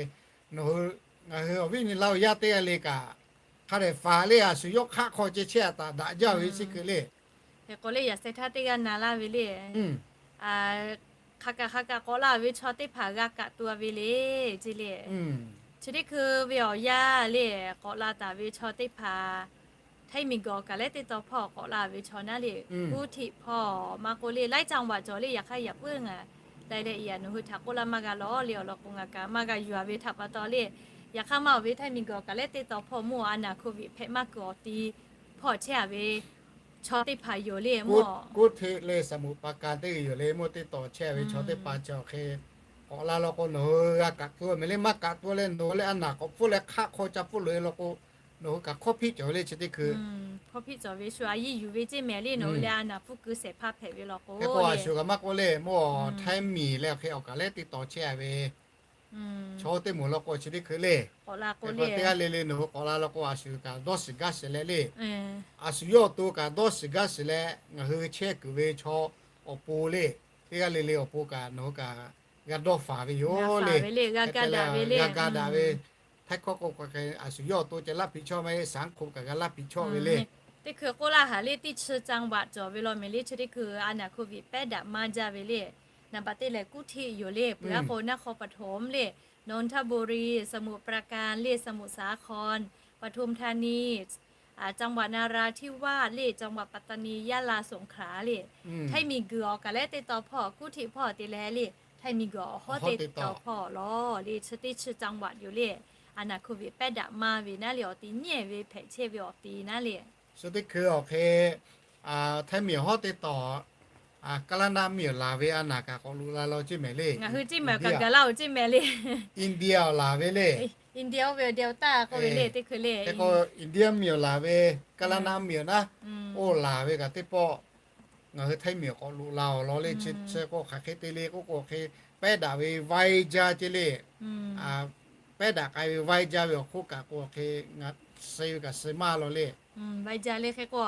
nawˬ hui, ngaˬ hui awˬ viˉ nyi Laˇ huˍ yaˇ teˇ g'aˇ le kaꞈ, hk'a dehꞈ faˍ le, a shu yawˇ hk'aˆ hk'aw ceh chehˇ a taˍ daꞈ jaˇ ve chi hkui le. Hk'e k'o le yaꞈ sheh htaˇ teˇ g'aˇ na laˇ ve le. Hk'a kaꞈ hk'a kaꞈ k'awꞈ la ve chaw teˇ hpaˍ g'a kaꞈ tu ve le, ce le. Chi teˇ hkui ve awˬ yanˇ le, k'awꞈ la taˍ ve chaw teˇ hpaˍ ไทย miˬguiˬ awˬ kaˍ lehˉ teˇ taw hpawˇ k'awꞈ la ve chaw naˉ le, กรุงเทพ hpawˇ maˇ k'oˆ le, laiˉ จังหวัด cawˬ le. Yaꞈ hk'aˇ yaꞈ puiˉ ngaˬ laiˉ leh yaꞈ nawˬ hui htaꞈ k'oˆ laˇ maˇ g'a law le. Awˬ lawn k'o ngaˬ kaꞈ maˇ g'a yuˬ ve htaꞈ pa taw le. Yaꞈ hk'aˇ maˇ awˬ ve ไทย miˬguiˬ awˬ kaˍ lehˉ teˇ taw hpawˇ mawˇ a naˬ โควิด hpehꞈ maˇ kuiˬ awˬ ti hpawˇ chehˇ a ve chaw teˇ hpaˍ yoˬ le. Mawˇ กรุงเทพ le สมุทรปราการ teˇ g'uiˬ yoˬ le, mawˇ teˇ taw chehˇ a ve chaw teˇ hpaˍ chi awˬ hk'e k'awꞈ la law k'o nawˬ hui g'a kaꞈ tu mehˍ le. Maˇ kaꞈ tu leh nawˬ hui leh a naˬ k'awꞈ pfuhˇ leh hk'aˆ hk'aw ca pfuhˇ loꞈ e law k'o, nawˬ hui kaꞈ hkawˇ hpiˆ cawˬ ve le. Chi teˇ hkui hkawˇ hpiˆ cawˬ ve shu a yiˇ yuˬ ve ceˇ mehˍ le. Nawˬ hui leh a naˬ hpfuhˇ keu shehˍ hpaˇ hpehꞈ ve law k'o, hk'e k'o a shu kaꞈ maˇ k'oˆ le, mawˇ ไทย miˬ leh awˬ hk'e awˬ kaˍ lehˉ teˇ taw chehˇ a ve chaw teˇ moˍ law k'o chi teˇ hkui le. K'awꞈ la k'o le, teˇ g'aˇ le le nawˬ hui k'awꞈ la law k'o a shu kaꞈ dawˇ shiˍ gaˇ shiˍ leh le. A shu yawˇ awˬ to kaꞈ dawˇ shiˍ gaˇ shiˍ leh ngaˬ hui chehˇ kuiˬ ve chaw awˬ pon le, teˇ g'aˇ le le awˬ pon kaꞈ nawˬ hui kaꞈ g'a dawˇ faˍ ve yoˬ le. G'a ga daꞈ ve le, g'a ga daꞈ ve. Htaiˇ hkawˇ k'o k'o hk'e a shu yawˇ awˬ to ceh laˇ hpiꞈ chawˇ maˇ heˆ, สังคม kaꞈ g'a laˇ hpiꞈ chawˇ ve le. Teˇ hkui k'oˆ laˇ haˍ le, teˇ chi จังหวัด cawˬ ve law mehˍ le. Chi teˇ hkui a naˬ โควิด pehˉ daꞈ maˇ jaˇ ve le. Naˍ baꞈ teˇ lehˬ กรุงเทพ yoˬ le. Peuˬ a k'o นครปฐม le, นนทบุรี สมุทรปราการ le, สมุทรสาคร ปทุมธานี จังหวัดนราธิวาส le, จังหวัดปัตตานี ยะลา สงขลา le. Htaiˇ miˬguiˬ awˬ kaˍ lehˉ teˇ taw hpawˇ กรุงเทพ hpawˇ te leh le, Htaiˇ miˬguiˬ awˬ hawˉ teˇ taw hpawˇ law le. Chi teˇ chi จังหวัด yoˬ le. A naˬ โควิด pehˉ daꞈ maˇ ve naˉ le, awˬ ti nyi ve hpehꞈ chehˇ ve awˬ ti naˉ le. Chi teˇ hkui awˬ hk'e Htaiˇ miˬ awˬ hawˉ teˇ taw, กาญจนบุรี miˬ awˬ laˬ ve a naˬ kaꞈ k'awꞈ loꞈ la law ceˇ mehˍ le. Ngaˬ hui ceˇ mehˍ kaꞈ gaˬ laˇ-oˬ ceˇ mehˍ le. India awˬ laˬ ve le. India oˇ ve Delta k'oˆ ve le, teˇ hkui le. Hk'e k'o India miˬ awˬ laˬ ve, กาญจนบุรี miˬ awˬ naˉ, oˇ laˬ ve kaꞈ teˇ pawˆ ngaˬ hui Htaiˇ miˬ awˬ k'awꞈ loꞈ la awˬ lawn le. Chi chi k'o hk'aˬ hk'e te le k'oˆ k'o hk'e, pehˉ daꞈ ve vaiˇ jaˇ ceˇ le. Pehˉ daꞈ k'ai ve vaiˇ jaˇ ve awˬ hk'oˆ kaꞈ k'o hk'e, suh ve kaꞈ suh maˇ law le. Vaiˇ jaˇ le hk'e k'o,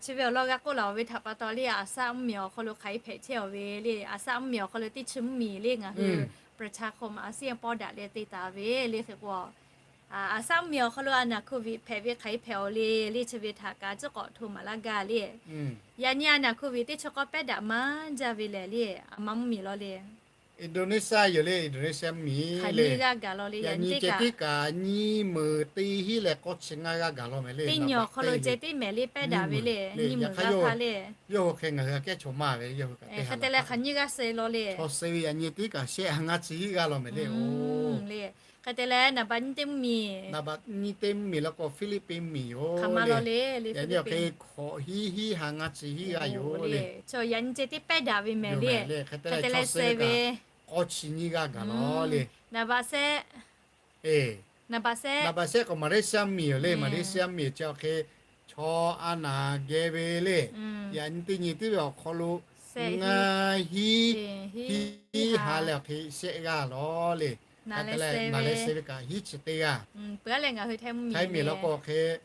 chi ve awˬ lawn g'a k'oˆ laˬ-oˬ ve htaꞈ pa taw le, Aˍsaˆ mvuhˇ miˬ awˬ hk'aw lo hk'aˬ hk'e hpehꞈ chehˇ-oˬ ve le. Aˍsaˆ mvuhˇ miˬ awˬ hk'aw lo teˇ chi mvuhˇ miˬ le ngaˬ hui ประชาคมอาเซียน pawˆ daꞈ leh te taˍ ve le. Hk'e k'o Aˍsaˆ mvuhˇ miˬ awˬ hk'aw lo a naˬ โควิด hpehꞈ ve hk'aˬ hk'e hpehꞈ-oˬ le le chi ve htaꞈ kaꞈ ciˉ k'awꞈ hto maˍ laˇ gaˇ le. Yaꞈ nyi a naˬ โควิด teˇ chi k'awˇ pehˉ daꞈ maˇ jaˇ ve lehˬ le, a ma mvuhˇ miˬ law le. Indonesia yoˬ le, Indonesia miˬ le. Yaꞈ nyi ceh tiˉ kaꞈ nyiˇ meunˍ teˇ hinˉ leh k'awˇ chi ngaˇ g'aˇ gaˬ law mehˍ le. Teˇ nyi awˬ hk'aw lo ceh tiˉ mehˍ le, pehˉ daꞈ ve le, nyiˇ meunˍ g'aˇ hpaˇ le. Yawˇ hui hk'e ngaˬ hui aꞈ kehˉ chaw maˇ ve, yawˇ hui kaꞈ te hk'e te leh hk'aˬ nyiˇ g'aˇ suh law le. Chaw suh ve yaꞈ nyi teˇ kaꞈ shehˆ ha ngaˇ chi hiˉ g'aˇ law mehˍ le. Hk'e te leh naˍ baꞈ nyiˇ teˇ mvuhˇmiˬ, naˍ baꞈ nyiˇ teˇ mvuhˇmiˬ law k'o Hpiˇliˇpiˆ mvuhˇmiˬ yoˬ le. Yaꞈ nyi awˬ hk'e hk'awꞈ hiˉ hiˉ ha ngaˇ chi hiˉ g'aˇ yoˬ le. Chaw yaꞈ nyi ceh teˇ pehˇ daꞈ ve mehˍ le. Hk'e te leh chaw suh ve kaꞈ k'awˇ chi nyiˇ g'aˇ gaˬ lawˬ le. Naˍ baꞈ sehˆ, naˍ baꞈ sehˆ k'o Maˍriˆsaˇ mvuhˇmiˬ yoˬ le. Maˍriˆsaˇ mvuhˇmiˬ chi awˬ hk'e chaw a naˍ geh ve le. Yaꞈ nyi teˇ nyi tiˉ ve awˬ hk'aw lo ngaˇ hiˉ hiˉ ha leh awˬ hk'e shehˆ g'aˇ lawˬ le. Hk'e te leh naˍ leh suh ve kaꞈ hiˉ chi teˇ g'aˇ. Htaiˇ miˬ law k'o awˬ hk'e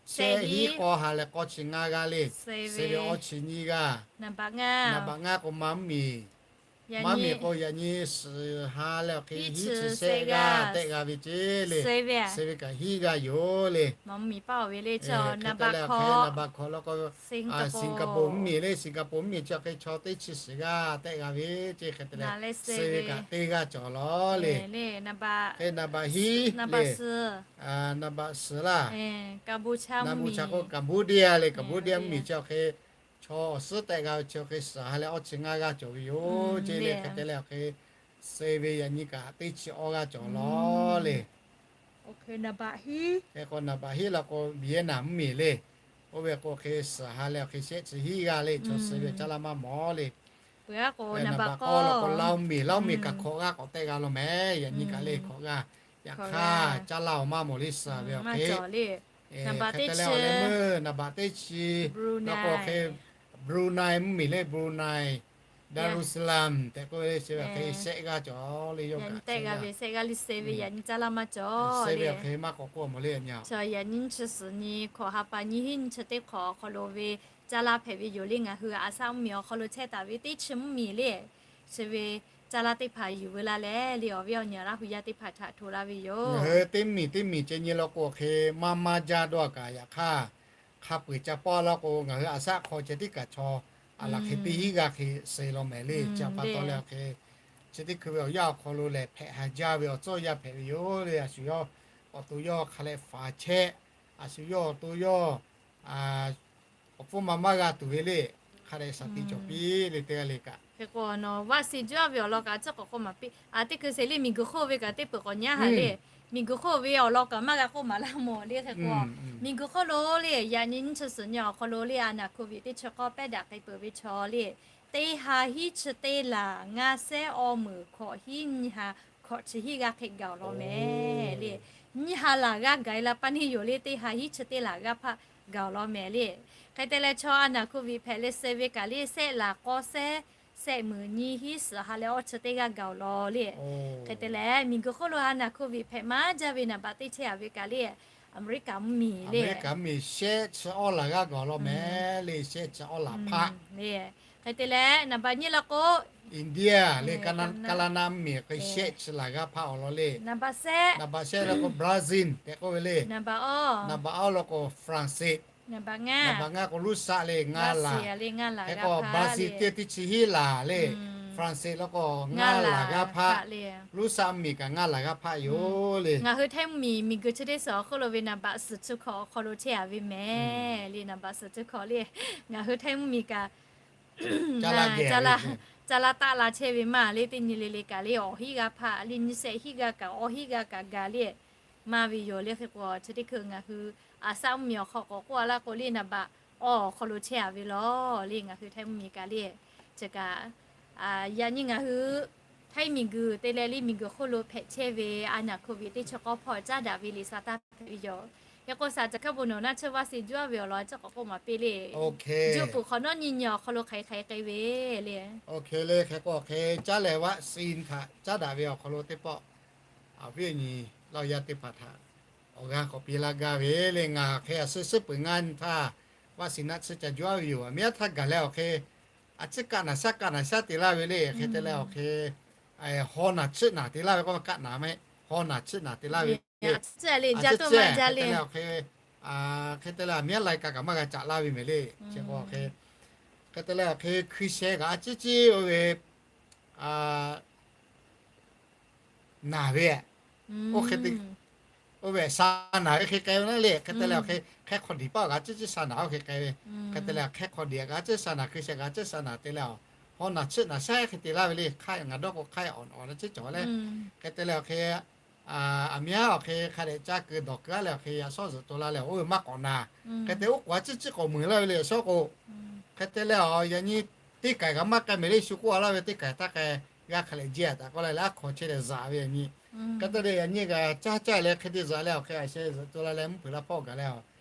shehˆ hiˉ k'awˇ ha leh k'awˇ chi ngaˇ g'aˇ le. Suh ve awˇ chi nyiˇ g'aˇ. Naˍ baꞈ ngaˇ k'o Maˇ mvuhˇmiˬ. Maˇ mvuhˇmiˬ k'o yaꞈ nyi suhˍ ha leh awˬ hk'e hiˉ chi shehˆ g'aˇ tehˆ g'a ve ceˇ le. Suh ve kaꞈ hiˉ g'aˇ yoˬ le. Hk'e te leh awˬ hk'e naˍ baꞈ hkawꞈ law k'o Singkaˍpoˍ mvuhˇmiˬ le. Singkaˍpoˍ mvuhˇmiˬ chi awˬ hk'e chaw teˇ chi suhˍ g'aˇ tehˆ g'a ve ceˇ. Hk'e te leh suh ve kaꞈ teˇ g'aˇ cawˬ lawˬ le. Hk'e naˍ baꞈ hiˉ le, naˍ baꞈ suhˍ laˇ. Naˍ bu cha k'o Cambodia le. Cambodia mvuhˇmiˬ chi awˬ hk'e chaw awˬ suhˉ tehˆ g'a ve chi awˬ hk'e suhˍ ha leh awˇ chi ngaˇ g'aˇ cawˬ ve yoˬ ceˇ le. Hk'e te leh awˬ hk'e suh ve yaꞈ nyi kaꞈ teˇ chi awˇ g'aˇ cawˬ lawˬ le. Hk'e k'o naˍ baꞈ hiˉ law k'o Vietnam mvuhˇmiˬ le. Oˇ ve k'o hk'e suhˍ ha leh awˬ hk'e shehˆ chi hiˉ g'aˇ le. Chaw suh ve caˇ laˇ maˇ mawˬ le. Naˍ baꞈ k'awˇ law k'o Laoˇ mvuhˇmiˬ, Laoˇ mvuhˇmiˬ kaꞈ hkawꞈ g'aˇ k'awꞈ tehˆ g'a law mehˍ. Yaꞈ nyi kaꞈ le hkawꞈ g'aˇ. Yaꞈ hk'aˇ caˇ laˇ awˬ maˇ mawˬ le suhˍ ve awˬ hk'e. Hk'e te leh awˬ leh meuˇ naˍ baꞈ teˇ chi, naˍ baꞈ teˇ chi law k'o hk'e Brunei mvuhˇmiˬ le. Brunei, Darussalam tehꞈ k'oˆ ve le. Suh ve awˬ hk'e shehˆ g'aˇ cawˬ le. Yawˇ kaꞈ tehˆ g'a ve shehˆ g'aˇ le. Suh ve yaꞈ nyi caˇ laˇ maˇ cawˬ le. Suh ve awˬ hk'e maˇ k'awꞈ k'oˆ mawˬ le. Yaꞈ nyi chi suhˍ nyi hkawꞈ ha pa nyi hiˉ nyi chi teˇ hk'awꞈ awˬ hk'aw lo ve caˇ laˇ hpehꞈ ve yoˬ le. Ngaˬ hui Aˍsaˆ mvuhˇmiˬ awˬ hk'aw lo chehˇ taˍ ve teˇ chi mvuhˇmiˬ le. Chi ve caˇ laˇ teˇ hpaˍ yuˬ veu laˇ leh le, awˬ viˉ awˬ nyi Laˇ hu yaˇ teˇ hpaˍ htaꞈ hto laˇ ve yoˬ. Ngaˬ hui teˇ miˬ teˇ miˬ ceh nyi law k'o hk'e maˇ maˇ jaˇ dawˇ kaꞈ, yaꞈ hk'aˇ hk'a peu-eˬ ca paˇ law k'o ngaˬ hui Aˍsaˆ hk'aw ceh tiˉ kaꞈ chaw a laˬ hk'e teˇ hiˉ g'aˇ hk'e suh law mehˍ le. Chi pa taw leh awˬ hk'e chi teˇ hkui ve awˬ yanˇ awˬ hk'aw lo lehˬ hpehꞈ haˍ jaˇ ve awˬ tcuhˇ awˬ yanˇ hpehꞈ ve yoˬ le. A shu yawˇ awˬ to yawˇ hk'a leh faˍ chehˇ, a shu yawˇ awˬ to yawˇ awˬ pfuhˇ ma maˇ g'a tuˬ ve le. Hk'a dehꞈ shaˍ tiꞈ cawˬ piˇ le teˇ g'aˇ le kaꞈ. Hk'e k'o nawˬ vaˆ siˍ juˇ aˇ ve awˬ lawn kaꞈ chi k'awꞈ k'oˆ maˍ piˇ. A teˇ hkui sheˍ le miˬguiˬ hk'oˆ ve kaꞈ teˇ peuˬ k'awꞈ nyi haˍ le. Miˬguiˬ hk'oˆ ve awˬ lawn kaꞈ maˇ g'a k'oˆ maˍ laˇ mawˬ le. Hk'e k'o miˬguiˬ hk'oˆ lo le yaꞈ nyi nyiˇ chi suhˍ nyi awˬ hk'aw lo le a naˍ hk'oˆ viꞈ teˇ chi k'awˇ pehˇ daꞈ k'ai peuˬ ve chaw le teˇ ha hiˉ chi teˇ laˬ ngaˇ sehˉ awˇ meunˍ hkawꞈ hiˉ nyiˇ ha hkawꞈ chi hiˉ g'aˇ hk'e gaˬ awˬ lawn mehˍ le. Nyiˇ ha laˬ g'aˇ gaˬ e la paˇ neˇ yoˬ le. Teˇ ha hiˉ chi teˇ laˬ g'aˇ hpaˆ gaˬ awˬ lawn mehˍ le. Hk'e te leh chaw a naˍ hk'oˆ viꞈ hpehꞈ leh suh ve kaꞈ le sehˆ laˬ k'awˇ sehˉ sehˆ meunˍ nyiˇ hiˉ suhˍ ha leh awˇ chi teˇ g'aˇ gaˬ awˬ lawn le. Hk'e te leh miˬguiˬ hk'oˆ lo a naˍ hk'oˆ viꞈ hpehꞈ maˇ jaˇ ve naˍ baꞈ teˇ chehˇ a ve kaꞈ le Aˍmeˍriˆkaˍ mvuhˇmiˬ le. Aˍmeˍriˆkaˍ mvuhˇmiˬ shehˆ chi awˇ laˬ g'aˇ gaˬ awˬ lawn mehˍ le. Shehˆ chi awˇ laˬ hpaˆ le. Hk'e te leh naˍ baꞈ nyiˇ law k'o India le. Kaˍlaˍnaˆ mvuhˇmiˬ hk'e shehˆ chi laˬ g'aˇ hpaˆ awˬ lawn le. Naˍ baꞈ shehˆ law k'o Brazil tehꞈ k'oˆ ve le. Naˍ baꞈ awˇ law k'o France. Naˍ baꞈ ngaˇ k'o Luˇsaˆ le. Ngaˇ laˬ. Hk'e k'o Brazil teˇ teˇ chi hiˉ laˬ le. France law k'o ngaˇ laˬ g'aˇ hpaˆ. Luˇsaˆ mvuhˇmiˬ kaꞈ ngaˇ laˬ g'aˇ hpaˆ yoˬ le. Ngaˬ hui Htaiˇ mvuhˇmiˬ miˬguiˬ chi teˇ suhˍ awˬ hk'oˆ lo ve naˍ baꞈ suhˍ chi hkawꞈ awˬ hk'aw lo chehˇ a ve mehˍ le. Naˍ baꞈ suhˍ chi hkawꞈ le ngaˬ hui Htaiˇ mvuhˇmiˬ kaꞈ caˇ laˇ taˆ la chehˇ ve maˇ le. Teˇ nyi le le kaꞈ le awˬ hiˉ g'aˇ hpaˆ le. Nyiˇ sehˆ hiˉ g'aˇ kaꞈ awˇ hiˉ g'aˇ kaꞈ gaˬ le maˇ ve yoˬ le. Hk'e k'o chi teˇ hkui ngaˬ hui Aˍsaˆ mvuhˇmiˬ awˬ hk'aw k'awꞈ k'oˆ a laˇ k'o le naˍ baꞈ awˇ awˬ hk'aw lo chehˇ a ve lawˬ le. Ngaˬ hui Htaiˇ mvuhˇmiˬ kaꞈ le chi kaꞈ yaꞈ nyi ngaˬ hui Htaiˇ miˬguiˬ te leh le miˬguiˬ hk'oˆ lo hpehꞈ chehˇ ve a naˍ hk'oˆ viꞈ teˇ chi k'awˇ hpawˇ caˉ daꞈ ve liꞈ sa taˇ hpehꞈ ve yoˬ. Hk'e k'o shaˍ caˬ hkaˇ bon nawˬ naˇ chi vaˆ siˍ juˇ aˇ ve awˬ lawn chi k'awꞈ k'oˆ maˍ piˇ le. Juˇ puˍ hk'awꞈ nawˉ nyi nyi awˬ hk'aw lo hk'aiˍ hk'aiˍ k'ai ve le. Hk'e le hk'e k'o hk'e caˉ leh vaˆ siˍ htaꞈ caˉ daꞈ ve awˬ hk'aw lo teˇ pawˆ awˬ viˉ awˬ nyi Laˇ hu yaˇ teˇ hpaˍ htaꞈ awˬ g'aˇ k'awꞈ piˇ laˇ gaˇ ve le. Ngaˬ hk'e a suhˉ suhˉ peuˬ ngaˇ nyi htaˇ vaˆ siˍ naˆ tsuhˇ ca juˇ aˇ ve yoˬ. Aˬ miˇ aˉ htaˇ gaˬ leh awˬ hk'e a ciˉ kaˆ naˍ shaˉ kaˆ naˍ shaˉ te laˇ ve le. Hk'e te leh awˬ hk'e haw naˍ tsuhˆ naˍ te laˇ ve k'o kaˆ naˍ mehˆ, haw naˍ tsuhˆ naˍ te laˇ ve le. Hk'e te leh awˬ hk'e, hk'e te leh aˬ miˇ aˉ lai ka kaꞈ maˇ g'a caꞈ laˇ ve mehˍ le. Chi k'o hk'e, hk'e te leh awˬ hk'e hkui sheh kaꞈ a ciˉ ciˉ oˇ ve naˍ ve, oˇ hk'e te, oˇ ve sha naˍ ve hk'e k'ai ve naˉ le. Hk'e te leh awˬ hk'e hk'e hk'aw diˍ paˆ kaꞈ a ciˉ ciˉ sha naˍ oˇ hk'e k'ai ve. Hk'e te leh hk'e hk'aw diˍ kaꞈ a ciˉ sha naˍ, hkui sheh kaꞈ a ciˉ sha naˍ te leh a, haw naˍ tsuhˆ naˍ shaˉ hk'e te laˇ ve le. Hk'aˇ ngaˬ dawˇ k'o hk'aˇ awˬ awˬ na ciˉ cawˬ leh, hk'e te leh awˬ hk'e aˬ miˇ haˉ awˬ hk'e hk'a dehꞈ ca keu dawˬ keu-a leh awˬ hk'e yaꞈ shawˉ zuhꞈ to la leh oˇ ve maˇ k'awꞈ na. Hk'e te oˉ k'oˍ a ciˉ ciˉ k'awꞈ muiˬ laˇ ve le yaꞈ shawˉ k'o. Hk'e te leh awˬ yaꞈ nyi teˇ kaiˬ kaꞈ maˇ k'ai mehˍ le shu k'oˆ-a laˇ ve teˇ kaiˬ taˇ k'ai g'a hk'a lehꞈ jehˇ-a taꞈ k'oˆ leh leh aˉ hk'aw chehˇ leh zaꞈ ve yaꞈ nyi. Hk'e te leh yaꞈ nyi kaꞈ caˇ caˇ leh hk'e te zaꞈ leh awˬ hk'e a sheh zuhꞈ to la leh mvuhˇ hpeuꞈ la hpawˇ gaˬ leh a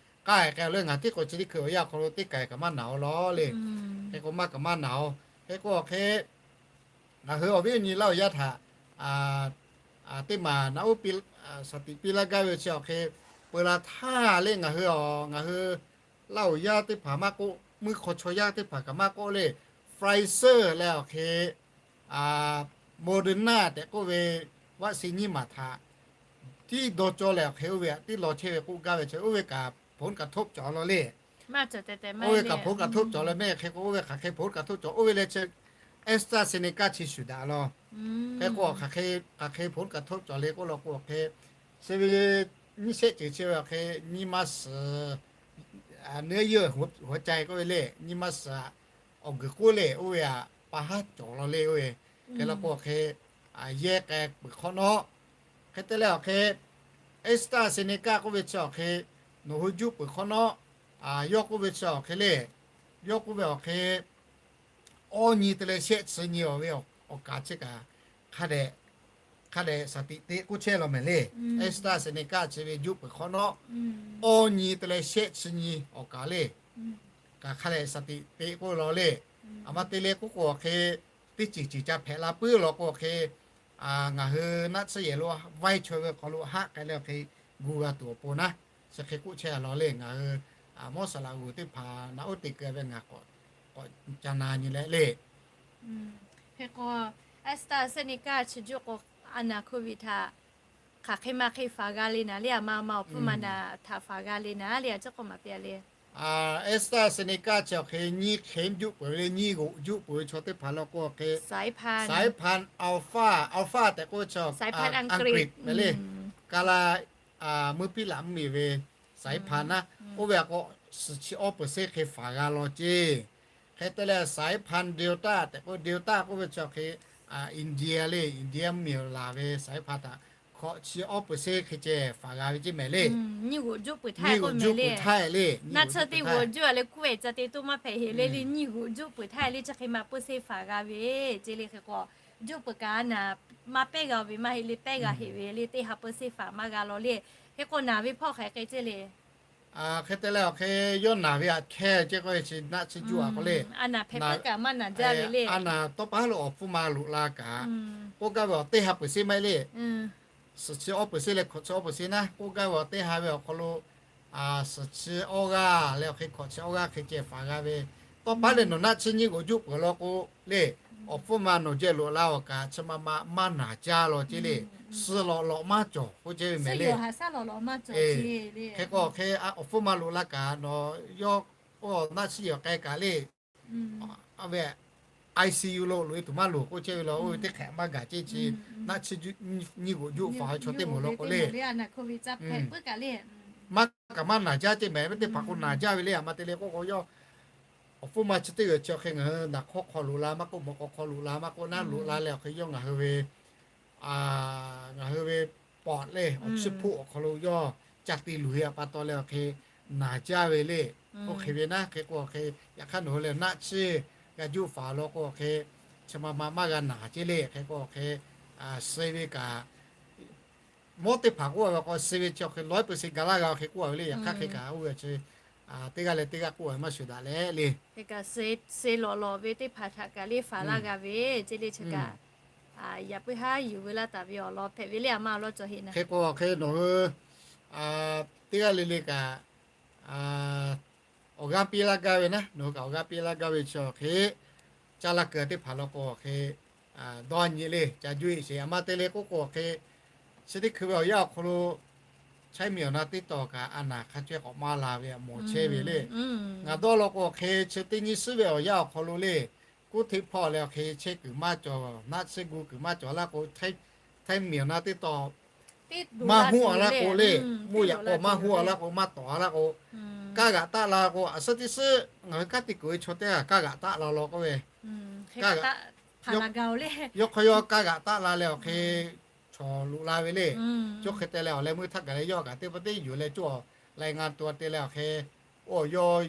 k'ai k'ai leh ngaˬ teˇ k'o chi teˇ hkui awˬ yanˇ awˬ hk'aw lo teˇ kaiˬ kaꞈ maˇ naˬ-o law le. Hk'e k'o maˇ kaꞈ maˇ naˬ-o. Hk'e k'o awˬ hk'e ngaˬ hui awˬ viˉ awˬ nyi Laˇ huˍ yaˇ htaꞈ teˇ maˬ naꞈ uˉ shaˍ tiꞈ piˇ laˇ gaˇ ve chi awˬ hk'e peu la htaˇ le ngaˬ hui a ngaˬ hui Laˇ huˍ yaˇ teˇ hpaˍ maˇ k'oˆ, mvuhˇ hk'aw chaw yaˇ teˇ hpaˍ kaꞈ maˇ k'oˆ le, Pfizer leh awˬ hk'e Moderna tehꞈ k'oˆ ve vaccine nyiˇ maˬ htaꞈ tiˉ dawˇ cawˇ leh awˬ hk'e oˇ ve htaꞈ tiˉ law chehˇ ve k'oˆ gaˇ ve chi oˇ ve kaꞈ ผลกระทบ cawˬ law le. Oˇ ve kaꞈ ผลกระทบ cawˬ leh mehˆ hk'e k'o oˇ ve hk'aˬ hk'e ผลกระทบ cawˬ oˇ ve leh chi AstraZeneca chi shuˍ daꞈ law. Hk'e k'o hk'aˬ hk'e hk'aˬ hk'e ผลกระทบ cawˬ le k'oˆ law k'o awˬ hk'e chi ve nyiˇ shehˆ ceuˬ chi ve awˬ hk'e nyi ma suhˍ เนื้อเยื่อหัวใจ k'oˆ ve le nyi ma suhˍ awˬ guiˬ k'oˆ le oˇ ve htaꞈ pa haˉ cawˬ law le oˇ ve. Hk'e law k'o awˬ hk'e yehˇ k'ai peuˬ hk'awꞈ nawˉ. Hk'e te leh awˬ hk'e AstraZeneca k'oˆ ve chi awˬ hk'e nawˬ hui juˆ peuˬ hk'awꞈ nawˉ. Yawˇ k'oˆ ve chi awˬ hk'e le, yawˇ k'oˆ ve awˬ hk'e awˇ nyi te leh shehˆ chi nyi awˬ ve awˬ kaˍ chi kaꞈ hk'a dehꞈ shaˍ tiꞈ te k'oˆ chehˇ law mehˍ le. AstraZeneca chi ve juˆ peuˬ hk'awꞈ nawˉ, awˇ nyi te leh shehˆ chi nyi awˬ kaˍ le kaꞈ hk'a dehꞈ shaˍ tiꞈ te k'oˆ law le. Aˬ ma te le k'oˆ k'o awˬ hk'e teˇ ceuˬ ceuˬ ca hpehꞈ la puiˉ law k'o awˬ hk'e ngaˬ hui naˆ tsuhˇ yehˬ lo vaiˇ chaw ve awˬ hk'aw lo haˆ k'ai leh awˬ hk'e gu g'a tuˬ awˬ pon naˉ, chi hk'e k'oˆ chehˇ a law le. Ngaˬ hui mawˇ saˍ laꞈ g'uˬ teˇ hpaˍ naꞈ uˉ te keu ve ngaˬ k'awꞈ ca na nyi leh le. Hk'e k'o AstraZeneca chi juˆ k'o a naˍ โควิด htaꞈ hk'aˬ hk'e ma hk'e faˍ g'a le naˍ le, aˬ ma ma awˬ hpfuhˇ ma naˍ htaꞈ faˍ g'a le naˍ le, a ciˉ k'oˆ maˍ piˇ a le. AstraZeneca chi awˬ hk'e nyiˇ hk'e juˆ peuˬ ve le, nyiˇ g'oꞈ juˆ peuˬ ve chaw teˇ hpaˍ law k'o awˬ hk'e สายพันธุ์ alpha, alpha tehꞈ k'oˆ ve chi สายพันธุ์อังกฤษ Anˍgriˆ mehˍ le. Ka la meuˇ piˉ laꞈ mvuhˇmiˬ ve สายพันธุ์ naˉ, oˇ ve a k'o suhˍ chi awˇ peuˬ seˉ hk'e faˍ g'a law ceˇ. Hk'e te leh สายพันธุ์ Delta tehꞈ k'oˆ, Delta k'oˆ ve chi awˬ hk'e India le, India mvuhˇmiˬ laˬ ve สายพันธุ์ htaꞈ hkawꞈ chi awˇ peuˬ seˉ hk'e ceh faˍ g'a ve ceˇ mehˍ le. Nyiˇ g'oꞈ juˆ peuˬ htaˇ le, naˆ tsuhˇ teˇ g'oꞈ juˆ a leh kuˉ ve ca te toˇ maˇ hpehꞈ heˍ le le, nyiˇ g'oꞈ juˆ peuˬ htaˇ le chi hk'e ma peuˬ seˉ faˍ g'a ve ceˇ le. Hk'e k'o juˆ peuˬ kaꞈ naˍ maˇ pehˇ g'a ve maˇ heˆ le, pehˇ g'a heˆ ve le, teˇ ha peuˬ seˉ faˍ maˇ g'a law le. Hk'e k'o naˍ ve hpawˇ hk'aˬ hk'e ceˇ le. Hk'e te leh awˬ hk'e yawˇ naˍ ve aꞈ hkehˇ ceˇ k'oˆ ve chi naˆ tsuhˇ juˆ a k'o le, a naˍ hpehꞈ puiˉ kaꞈ maˇ naˍ jaˇ ve le. A naˍ tawˇ pa lo awˬ hpfuhˇ ma loꞈ la kaꞈ k'oˆ gaˇ ve awˬ teˇ ha peuˬ seˉ maˇ heˆ le. Suhˍ chi awˇ peuˬ seˉ leh hkawꞈ chi awˇ peuˬ seˉ naˉ k'oˆ gaˇ ve awˬ teˇ ha ve awˬ hk'aw lo suhˍ chi awˇ g'aˇ leh awˬ hk'e hkawꞈ chi awˇ g'aˇ hk'e ceh faˍ g'a ve. Tawˇ pa leh nawˬ naˆ tsuhˇ nyiˇ g'oꞈ juˆ peuˬ law k'o le, awˬ hpfuhˇ ma nawˬ jeh loꞈ la awˬ kaꞈ chi ma ma maˇ naˍ jaˇ law ceˇ le. Suh lawꞈ lawꞈ maˇ cawˬ k'oˆ chehˇ ve mehˍ le. Hk'e k'o hk'e awˬ hpfuhˇ ma loꞈ la kaꞈ nawˬ yawˇ naˆ tsuhˇ yehˬ k'ai kaꞈ le, a ve ICU lo loꞈ e tuˬ maˇ loˍ k'oˆ chehˇ ve law. Oˇ ve teˇ hk'ehꞈ maˇ gaˬ ceˇ chi naˆ tsuhˇ nyiˇ g'oꞈ juˆ faˍ ve chaw teˇ moˍ law k'o le, maˇ kaꞈ maˇ naˍ jaˇ ceˇ mehˍ ve teˇ hpaˍ k'o naˍ jaˇ ve le. Aˬ ma te le k'oˆ k'o yawˇ awˬ hpfuhˇ ma chi teˇ g'aˇ chi awˬ hk'e ngaˬ hui naˍ hk'awˇ hk'aw loꞈ la maˇ k'oˆ, mawꞈ k'aw hk'aw loꞈ la maˇ k'oˆ naˉ loꞈ la leh awˬ hk'e yawˇ ngaˬ hui ve ngaˬ hui ve pawꞈ le awˬ chiˇ hpoˆ awˬ hk'aw lo yawˇ ca te luˬ ve a pa taw leh awˬ hk'e naˍ jaˇ ve le. Oˇ hk'e ve naˉ hk'e k'o awˬ hk'e yaꞈ hk'aˇ nawˬ hui leh naˆ tsuhˇ g'a juˆ faˍ law k'o awˬ hk'e chi ma ma maˇ g'a naˍ ceˇ le. Hk'e k'o awˬ hk'e suh ve kaꞈ mawˇ teˇ hpaˍ k'oˆ a ve k'o suh ve chi awˬ hk'e ร้อยเปอร์เซ็นต์ ga laˇ g'a awˬ hk'e k'oˆ a ve le. Yaꞈ hk'aˇ hk'e kaꞈ oˇ ve chi teˇ g'aˇ leh teˇ g'aˇ k'oˆ a ve maˇ shuˍ daꞈ leh le. Hk'e kaꞈ suh lawꞈ lawꞈ ve teˇ hpaˍ htaꞈ kaꞈ le faˍ laˇ g'a ve ceˇ le. Chi kaꞈ yaꞈ puiˉ haˉ yuˬ veu laˇ taˍ ve awˬ lawn hpehꞈ ve le. A ma awˬ lawn cawˬ heˆ naˉ. Hk'e k'o awˬ hk'e nawˬ hui teˇ g'aˇ le le kaꞈ awˬ g'aˇ piˇ laˇ gaˇ ve naˉ, nawˬ hui kaꞈ awˬ g'aˇ piˇ laˇ gaˇ ve chi awˬ hk'e caˇ laˇ keu teˇ hpaˍ law k'o awˬ hk'e dawˇ nyi le ca juˇ e sheˍ. A ma te le k'oˆ k'o awˬ hk'e chi teˇ hkui ve awˬ yanˇ awˬ hk'aw lo chaiˇ miˬ awˬ na teˇ tawˍ kaꞈ a naˍ hk'a chaweh k'awꞈ maˇ la ve awˬ moˍ chehˇ ve le. Ngaˬ dawˇ law k'o awˬ hk'e chi teˇ nyiˇ suhˉ ve awˬ yanˇ awˬ hk'aw lo le, kuˇ hteˆ hpawˇ leh awˬ hk'e chehˇ kuiˬ maˇ cawˬ, naˆ tsuhˇ gu kuiˬ maˇ cawˬ laˇ k'o, chaiˇ miˬ awˬ na teˇ tawˍ maˇ huˉ a laˇ k'o le, mvuhˇ yaꞈ k'aw maˇ huˉ a laˇ k'o, maˇ tawˍ a laˇ k'o, kaˇ g'aꞈ taˆ la k'o, a suhˉ teˇ suhˉ ngaˬ hui kanˉ te kuiˬ ve chaw teˇ g'aˇ kaˇ g'aꞈ taˆ la law k'oˆ ve, kaˇ g'aꞈ, yawˇ hk'aw yawˇ kaˇ g'aꞈ taˆ la leh awˬ hk'e chaw loꞈ la ve le. Coˇ hk'e te leh awˬ leh meuˇ htaˇ gaˬ leh yawˇ kaꞈ teˇ pa teˇ yuˬ leh coˇ awˬ lai nga to te leh awˬ hk'e, oˇ yawˇ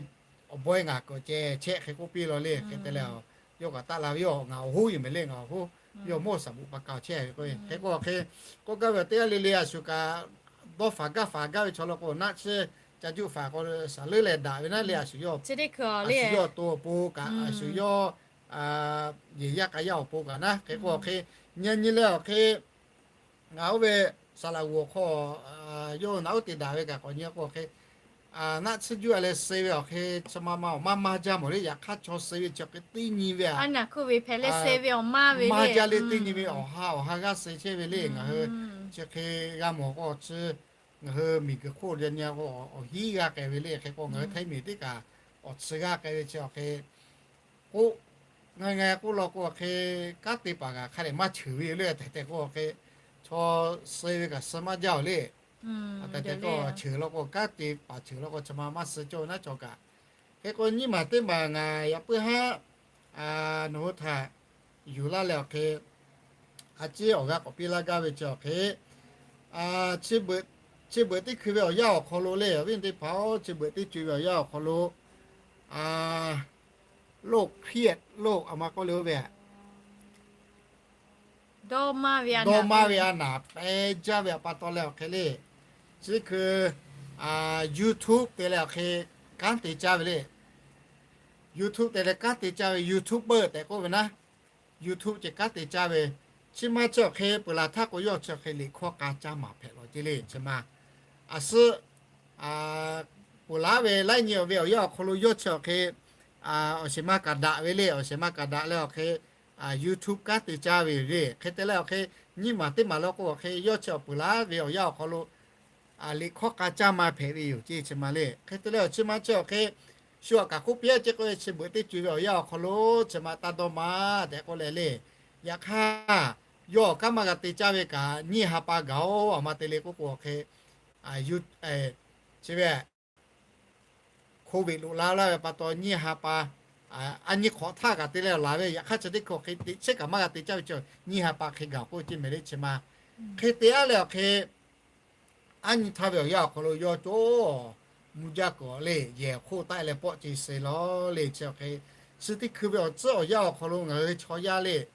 awˬ bawehˇ ngaˬ k'awꞈ ceh chehˇ hk'e k'oˆ piˇ law le. Hk'e te leh, yawˇ kaꞈ taˆ la ve, yawˇ ngaˬ awˬ hoˉ yoˬ mehˍ le, ngaˬ awˬ hoˉ, yawˇ mawˇ shaˍ beuꞈ pa kaˍ chehˇ ve k'o, hk'e k'o hk'e, k'oˆ gaˇ ve teˇ g'aˇ le le a shu kaꞈ dawˇ faˍ gaˇ faˍ gaˇ ve chaw law k'o, naˆ tsuhˇ ca juˆ faˍ k'o, shaˍ leuˉ leh daꞈ ve naˉ le, a shu yawˇ, a shu yawˇ awˬ to awˬ pon kaꞈ, a shu yawˇ yehˬ yaˇ k'a yaˇ awˬ pon kaꞈ naˉ. Hk'e k'o hk'e, nyi nyi leh awˬ hk'e, ngaˬ oˇ ve saˍ laꞈ g'oˍ awˬ hk'aw yawˇ naꞈ uˉ te daꞈ ve kaꞈ k'awꞈ nyi k'o hk'e, naˆ tsuhˇ juˆ a leh suh ve awˬ hk'e, chi ma ma awˬ maˇ maˇ jaˇ mawˬ le. Yaꞈ hk'aˇ chaw suh ve chi awˬ hk'e teˇ nyi ve a, maˇ jaˇ le, teˇ nyi ve awˬ ha awˬ ha g'aˇ suh chehˇ ve le. Ngaˬ hui chi hk'e g'a mawˬ k'o chi, ngaˬ hui miˬguiˬ hk'oˆ lo nyi k'o awˬ hiˉ g'aˇ k'ai ve le. Hk'e k'o ngaˬ hui htaiˍ miˬ teˇ kaꞈ awˬ tsuhˇ g'aˇ k'ai ve chi awˬ hk'e, k'oˆ, ngaˬ ngaˬ k'oˆ law k'o hk'e, kanˉ te paˍ kaꞈ hk'a dehꞈ maˇ cheuˬ ve le tehꞈ tehꞈ k'o hk'e, chaw suh ve kaꞈ suh maˇ jaˇ oˬ le. Tehꞈ tehꞈ k'o cheuˬ law k'o, kanˉ te paˍ cheuˬ law k'o chi ma maˇ suh cawˇ ve naˉ chaw kaꞈ. Hk'e k'o nyiˇ maˬ teˇ maˬ ngaˬ yaꞈ puiˉ haˉ nawˬ hui htaꞈ yuˬ laˇ leh awˬ hk'e, a ciˉ awˬ g'aˇ k'awꞈ piˇ laˇ gaˇ ve chi awˬ hk'e, chi beuꞈ teˇ hkui ve awˬ yanˇ awˬ hk'aw lo le, awˬ viˉ teˇ hpaˍ-oˬ, chi beuꞈ teˇ co ve awˬ yanˇ awˬ hk'aw lo, โรคเครียด โรค a ma k'oˆ le oˇ ve a, dawˇ maˇ ve a naˍ pehˇ jaˇ ve a pa taw leh awˬ hk'e le, chi hkui YouTube te leh awˬ hk'e kanˉ te caˇ ve le. YouTube te leh kanˉ te caˇ ve YouTuber tehꞈ k'oˆ ve naˉ, YouTube ceh kanˉ te caˇ ve, chi ma chi awˬ hk'e peuˬ laˬ htaˇ k'o yawˇ chi awˬ hk'e liꞈ hkawˇ k'a caˇ maˍ hpehꞈ lawˬ ce le. Chi ma a suhˉ peuˬ laˬ ve laiˉ nyi ve awˬ yanˇ awˬ hk'aw lo yawˇ chi awˬ hk'e awˬ shehˍ ma kaꞈ daꞈ ve le. Awˬ shehˍ ma kaꞈ daꞈ leh awˬ hk'e YouTube kanˉ te caˇ ve le. Hk'e te leh awˬ hk'e nyiˇ maˬ teˇ maˬ law k'o awˬ hk'e yawˇ chi awˬ peuˬ laˬ ve awˬ yanˇ awˬ hk'aw lo liꞈ hkawˇ k'a caˇ ma hpehꞈ ve yoˬ ce. Chi ma le. Hk'e te leh awˬ chi ma chi awˬ hk'e shu aꞈ kaꞈ k'oˆ piˇ a ce k'o, chi beuꞈ teˇ co ve awˬ yanˇ awˬ hk'aw lo chi ma taˇ dawˇ ma tehꞈ k'oˆ leh le. Yaꞈ hk'aˇ, yawˇ awˬ kanˉ maˇ g'a te caˇ ve kaꞈ nyiˇ ha pa gaˬ-oˬ. A ma te le k'oˆ k'o awˬ hk'e, chi ve COVID loꞈ la laˇ ve pa taw nyiˇ ha pa, a nyi hk'awꞈ htaˇ kaꞈ te leh laˬ ve, yaꞈ hk'aˇ chi teˇ hkui awˬ hk'e teꞈ chiˉ kaꞈ maˇ g'a te caˇ ve chi nyiˇ ha pa hk'e gaˬ k'oˆ ce mehˍ le. Chi ma hk'e te a leh awˬ hk'e, a nyi htaˇ ve awˬ yanˇ awˬ hk'aw lo yawˇ cawˬ mvuh jaˇ kuiˬ le, yehˬ hk'oˆ taˆ leh pawˆ ce suh law le. Chi awˬ hk'e, chi teˇ hkui ve awˬ tcuhˉ awˬ yanˇ awˬ hk'aw lo ngaˬ hui chaw yaˇ le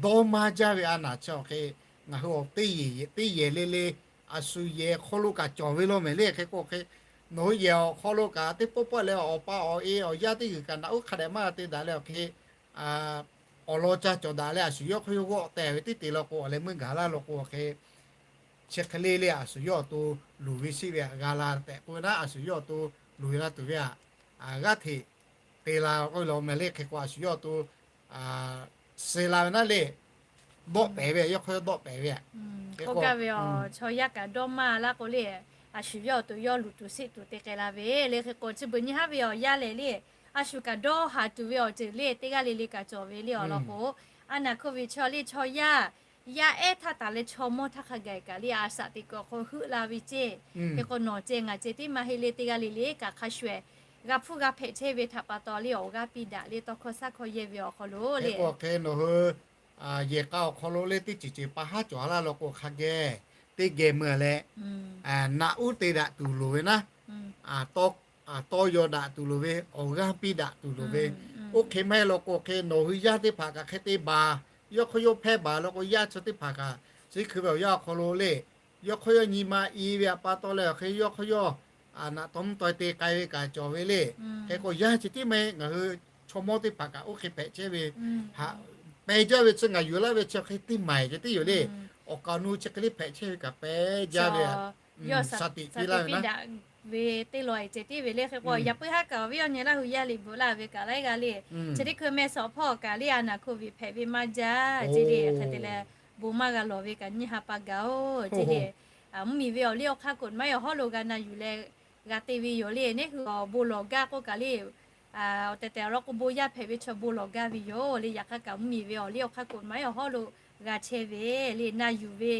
dawˇ maˇ jaˇ ve a naˍ chi awˬ hk'e, ngaˬ hui awˬ teˇ yehˬ teˇ yehˬ le le, a shu yehˬ hk'aw lo kaꞈ cawˬ ve law mehˍ le. Hk'e k'o hk'e, nawˬ hui yehˬ awˬ hk'aw lo kaꞈ teˇ pawˆ pawˆ leh awˬ pa awˬ e awˬ yaˇ teˇ g'uiˬ kaꞈ naꞈ uˉ hk'a dehꞈ maˇ g'a te daꞈ leh awˬ hk'e, awˬ lawn ca cawˬ daꞈ leh a shu yawˇ hk'aw yawˇ g'awˆ tehˬ ve teˇ te law k'o, awˬ leh meuˇ gaˬ laˇ law k'o awˬ hk'e, chi hk'e le le a shu yawˇ awˬ to luˬ ve sheˆ ve g'a la tehꞈ k'oˆ ve naˉ, a shu yawˇ awˬ to luˬ ve la tuˬ ve a, g'aˇ hteꞈ te la k'oˆ ve law mehˍ le. Hk'e k'o a shu yawˇ awˬ to suh la ve naˉ le, dawˆ pehˍ ve, yawˇ hk'aw yawˇ dawˆ pehˍ ve a. K'oˆ gaˇ ve a, chaw yaˇ kaꞈ dawˇ maˇ laˇ k'o le, a shu yawˇ awˬ to yawˇ luˬ tuˬ sheˆ tuˬ te k'ai la ve le. Hk'e k'o chi beuꞈ nyi haˉ ve awˬ yanˇ lehˬ le, a shu kaꞈ dawˇ haˍ tuˬ ve awˬ ceuˬ le teˇ g'aˇ le le kaꞈ cawˬ ve le awˬ lawn k'o, a naˍ hk'oˆ ve chaw le chaw yaˇ yaˇ ehˉ htaˇ taˍ leh chaw mawˇ htaˇ hk'a gaˬ kaꞈ le a shaꞈ teꞈ kuiˬ awˬ hk'aw heuˆ la ve ceˇ. Hk'e k'o nawˬ ceh ngaˬ ceh tiˉ maˇ heˆ le, teˇ g'aˇ le le kaꞈ hk'a shuˍ shuˍ g'a hpfuhˇ g'a hpehꞈ chehˇ ve htaꞈ pa taw le awˬ g'aˇ piˇ daꞈ le tawˇ hkawˇ saˉ hkawˇ yehˇ ve awˬ hk'aw lo le. Hk'e nawˬ hui yehˬ k'a awˬ hk'aw lo le teˇ ceuˬ ceuˬ pa haˉ cawˬ laˇ law k'o hk'a geh teˇ geh meuˇ leh, naꞈ uˉ te daꞈ tuˬ loˍ ve naˉ, tawˇ yaw daꞈ tuˬ loˍ ve, awˬ g'aˇ piˇ daꞈ tuˬ loˍ ve. Oˇ hk'e maˇ heˆ law k'o hk'e nawˬ hui yaˇ teˇ hpaˍ kaꞈ hk'e te baˬ, yawˇ hk'aw yawˇ hpehˇ baˬ law k'o yaˇ chi teˇ hpaˍ kaꞈ chi hkui ve awˬ yanˇ awˬ hk'aw lo le, yawˇ hk'aw yawˇ nyi ma i ve a pa taw leh awˬ hk'e yawˇ hk'aw yawˇ naꞈ taw mvuhˇ taw te k'ai ve kaꞈ cawˬ ve le. Hk'e k'o yaˇ chi tiˉ maˇ heˆ, ngaˬ hui chaw mawˇ teˇ hpaˍ kaꞈ oˇ hk'e hpehꞈ chehˇ ve, haꞈ peh jaˇ ve chi ngaˬ yuˬ laˇ ve chi hk'e teˇ maˬ ceh tiˉ yoˬ le. Awˬ kaˍ awˬ nu chi hk'e le hpehꞈ chehˇ ve kaꞈ peh jaˇ ve, shaˍ tiꞈ piˇ laˇ ve naˉ. Ve teˇ law ceh tiˉ ve le. Hk'e k'o yaꞈ puiˉ haˉ kaꞈ awˬ viˉ awˬ nyi laˇ hui yaˇ liꞈ bvuhꞈ laˇ ve kaꞈ laiˉ g'aˇ le. Chi teˇ hkui meh shawˍ hpawˇ kaꞈ le a naˍ hk'oˆ ve hpehꞈ ve maˇ jaˇ ce le. Hk'e te leh bon maˇ g'a lawˬ ve kaꞈ nyiˇ ha pa gaˬ-oˬ ce le. Mvuhˇmiˬ ve awˬ liˇ awˬ hk'aˇ กฎหมาย awˬ hawˉ lo g'a na yuˬ leh g'a te ve yoˬ le. Neˇ hui awˬ bon lawˬ gaˇ k'oˆ kaꞈ le, awˬ tehˬ tehˬ awˬ lawn k'o bon yaˇ hpehꞈ ve chaw bon lawˬ gaˇ ve yoˬ le. Yaꞈ hk'aˇ kaꞈ mvuhˇmiˬ ve awˬ liˇ awˬ hk'aˇ กฎหมาย awˬ hawˉ lo g'a chehˇ ve le. Na yuˬ ve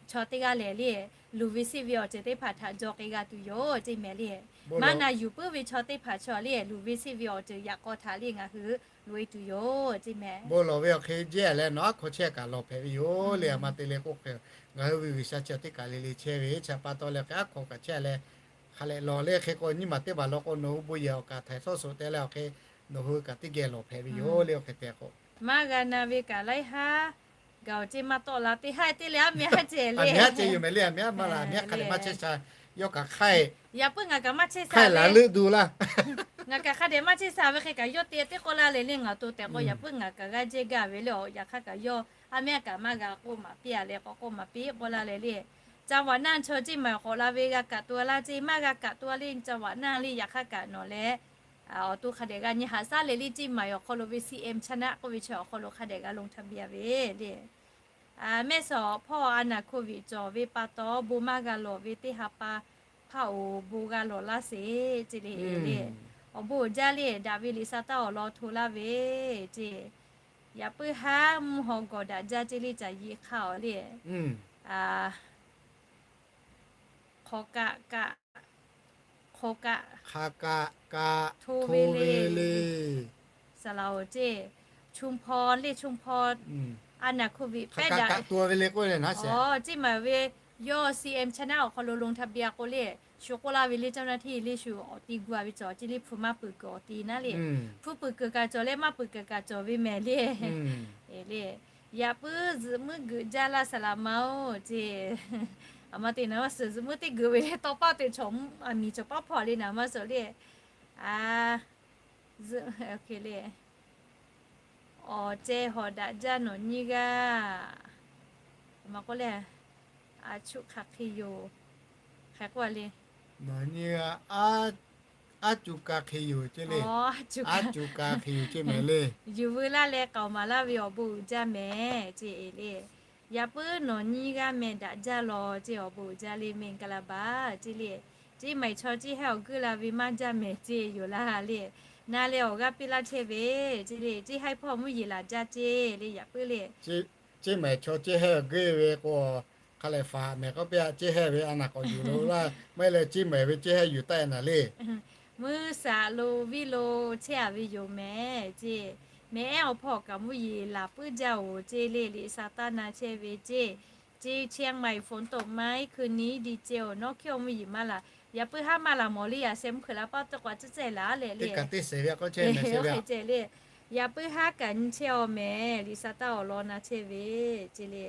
chaw teˇ g'aˇ lehˬ le, luˬ ve sheˆ ve awˬ ceuˬ teˇ hpaˍ htaꞈ jaw k'ai g'a tuˬ yoˬ ce mehˍ le. Maˇ na yuˬ puiˉ ve chaw teˇ hpaˍ chaw le, luˬ ve seˆ ve awˬ ceuˬ yaꞈ k'aw htaꞈ le ngaˬ hui loꞈ e tuˬ yoˬ ceˇ mehˍ. Bon lawˬ ve awˬ hk'e jehˇ leh nawˬ aˉ hk'aw chehˇ kaꞈ lawˬ hpehꞈ ve yoˬ le. A ma te leh k'oˆ hk'e, ngaˬ hui ve G'uiˬsha chi teˇ kaˬ le le chehˇ ve chi pa taw leh hk'e aˉ hk'aw kaꞈ chehˇ leh hk'a leh lawˬ le hk'e k'o nyiˇ maˬ teˇ maˬ law k'o nawˬ hui bon yehˬ awˬ kaꞈ htaiˍ hk'awˇ suhˍ te leh awˬ hk'e nawˬ hui kaꞈ teˇ geh lawˬ hpehꞈ ve yoˬ le. Awˬ hk'e te k'o maˇ g'a na ve kaꞈ laiˉ haˉ gaˬ awˬ ceˇ maˇ tawˆ la teˇ haˉ te leh a mehˍ haˉ ceh le. Aˬ mehˍ haˉ ceh yoˬ mehˍ le. Aˬ mehˍ haˉ maˇ la mehˍ haˉ hk'a leh maˇ chehˇ sha. Yawˇ kaꞈ hk'aˇ e. Yaꞈ puiˉ ngaˬ kaꞈ maˇ chehˇ sha laˇ leuˆ duˬ laˇ. Ngaˬ kaꞈ hk'a dehꞈ maˇ chehˇ sha ve hk'e kaꞈ yawˇ te teˇ k'oˆ laˇ leh le ngaˬ to tehꞈ k'o yaꞈ puiˉ ngaˬ kaꞈ g'aˇ jehˇ gaˇ ve le. Awˬ yaꞈ hk'aˇ kaꞈ yawˇ a mehˍ kaꞈ maˇ g'a k'oˆ maˍ piˇ a leh k'awꞈ k'oˆ maˍ piˇ k'oˆ laˇ leh le. Caˇ vaꞈ naˇ chaw ceˇ maˬ awˬ k'awꞈ la ve g'a kaꞈ to laˇ ceˇ maˇ g'a kaꞈ to a le caˇ vaꞈ naˇ le. Yaꞈ hk'aˇ kaꞈ nawˬ leh awˬ to hk'a dehꞈ g'a nyi haꞈ shaˉ leh le ceˇ maˬ awˬ hk'aw lo ve C M channel k'oˆ ve chi awˬ hk'aw lo hk'a dehꞈ g'a ลงทะเบียน ve le. Mehˇ shawˍ hpawˇ a naˬ โควิด cawˬ ve pa taw bon maˇ g'a lawˬ ve teˇ ha pa hpaˇ oˬ bon g'a lawˬ laˇ sheˍ ceˇ le le. Awˬ bon uiˍ jaˇ le daꞈ ve liꞈ sa taˇ awˬ lawn hto laˇ ve ceˇ. Yaꞈ puiˉ haˉ mvuhˇ haw gawˬ daꞈ jaˇ ceˇ le caˬ yi hk'aˇ awˬ le. Hk'awꞈ kaꞈ kaꞈ, hk'awꞈ kaꞈ, hk'awꞈ kaꞈ kaꞈ hto ve le. Saˍ laꞈ oˬ ceˇ, ชุมพร le ชุมพร a naˬ โควิด pehˉ daꞈ kaꞈ to ve le k'oˆ le naˉ sheˍ. Ceˇ maˬ ve yawˇ C M channel awˬ hk'aw lo ลงทะเบียน k'o le, shu k'oˆ laˇ ve le เจ้าหน้าที่ le shu awˬ ti gu a ve cawˬ ceˇ le hpu maˇ peuˬ kuiˬ awˬ ti naˉ le. Hpu peuˬ kuiˬ kaꞈ cawˬ leh maˇ peuˬ kuiˬ kaꞈ cawˬ ve mehˍ le. Le, yaꞈ puiˉ zuhꞈ muiˉ geuꞈ jaˇ laˇ saˍ laꞈ ma oˬ ceˇ. Aˬ ma te naˍ maˇ suhˍ zuhꞈ muiˉ teˇ geuꞈ ve le tawˇ paˇ te chaw aˬ miˍ cawˬ paˉ hpawˇ le naˍ maˇ suhˍ le. A, zuhꞈ le. Awˬ ceh hawꞈ daꞈ jaˇ nawˬ nyiˇ g'aˇ. Aˬ ma k'oˆ le, a chuˆ hk'aˬ hk'e yoˬ. Hk'e k'oˆ le, nawˬ nyiˇ g'aˇ aˉ cuˬ ka hk'e yoˬ ceˇ le. Aˉ cuˬ ka hk'e yoˬ ceˇ mehˍ le. Yuˬ veu laˇ leh k'aoˍ maˍ laˇ ve awˬ bon uiˍ jaˇ mehˍ ceˇ le. Yaꞈ puiˉ nawˬ nyiˇ g'aˇ meh daꞈ jaˇ law ceˇ awˬ bon uiˍ jaˇ le မင်္ဂလာပါ ceˇ le. Ceˇ maˬ chaw ceˇ haiˉ awˬ geuˆ la ve maˇ jaˇ mehˍ ceˇ yoˬ laˇ le. Na leh awˬ g'aˇ piˇ laˇ chehˇ ve ceˇ le. Ceˇ haiˉ hpawˇ mvuhˇ yeˬ laˬ jaˇ ceˇ le yaꞈ puiˉ le. Ceˇ maˬ chaw ceˇ haiˉ awˬ geuˆ ve k'o, hk'a lehˬ faˍ mehˍ k'oˆ piˇ a ceˇ haiˉ ve a naˬ k'awꞈ yuˬ lo laˇ. Maˇ heˆ leh ceˇ maˬ ve ceˇ haiˉ yuˬ taˆ e naˍ le. Mvuhˇ shaꞈ lo viˉ lo chehˇ a ve yoˬ mehˍ ceˇ. Mehˍ ehˉ awˬ hpawˇ kaꞈ mvuhˇ yeˬ laˬ puiˉ jaˇ oˬ ceˇ le. Liꞈ sa taˇ na chehˇ ve ceˇ. Ceˇ เชียงใหม่ ฝนตกไหม คืนนี้ดีเจ oˬ nawˉ hkiˇ awˬ mvuhˇ yeˬ maˇ laˬ. Yaꞈ puiˉ haˉ maˇ laˬ mawˬ le. Yaꞈ sheh mvuhˇ hkeuꞈ la paˇ tawˇ k'o a tcuhˉ cehˇ laˬ leh le. Hk'e ceh le. Yaꞈ puiˉ haˉ kaꞈ nyi chehˇ aw mehˍ. Liꞈ sa taˇ awˬ lawn na chehˇ ve ceˇ le.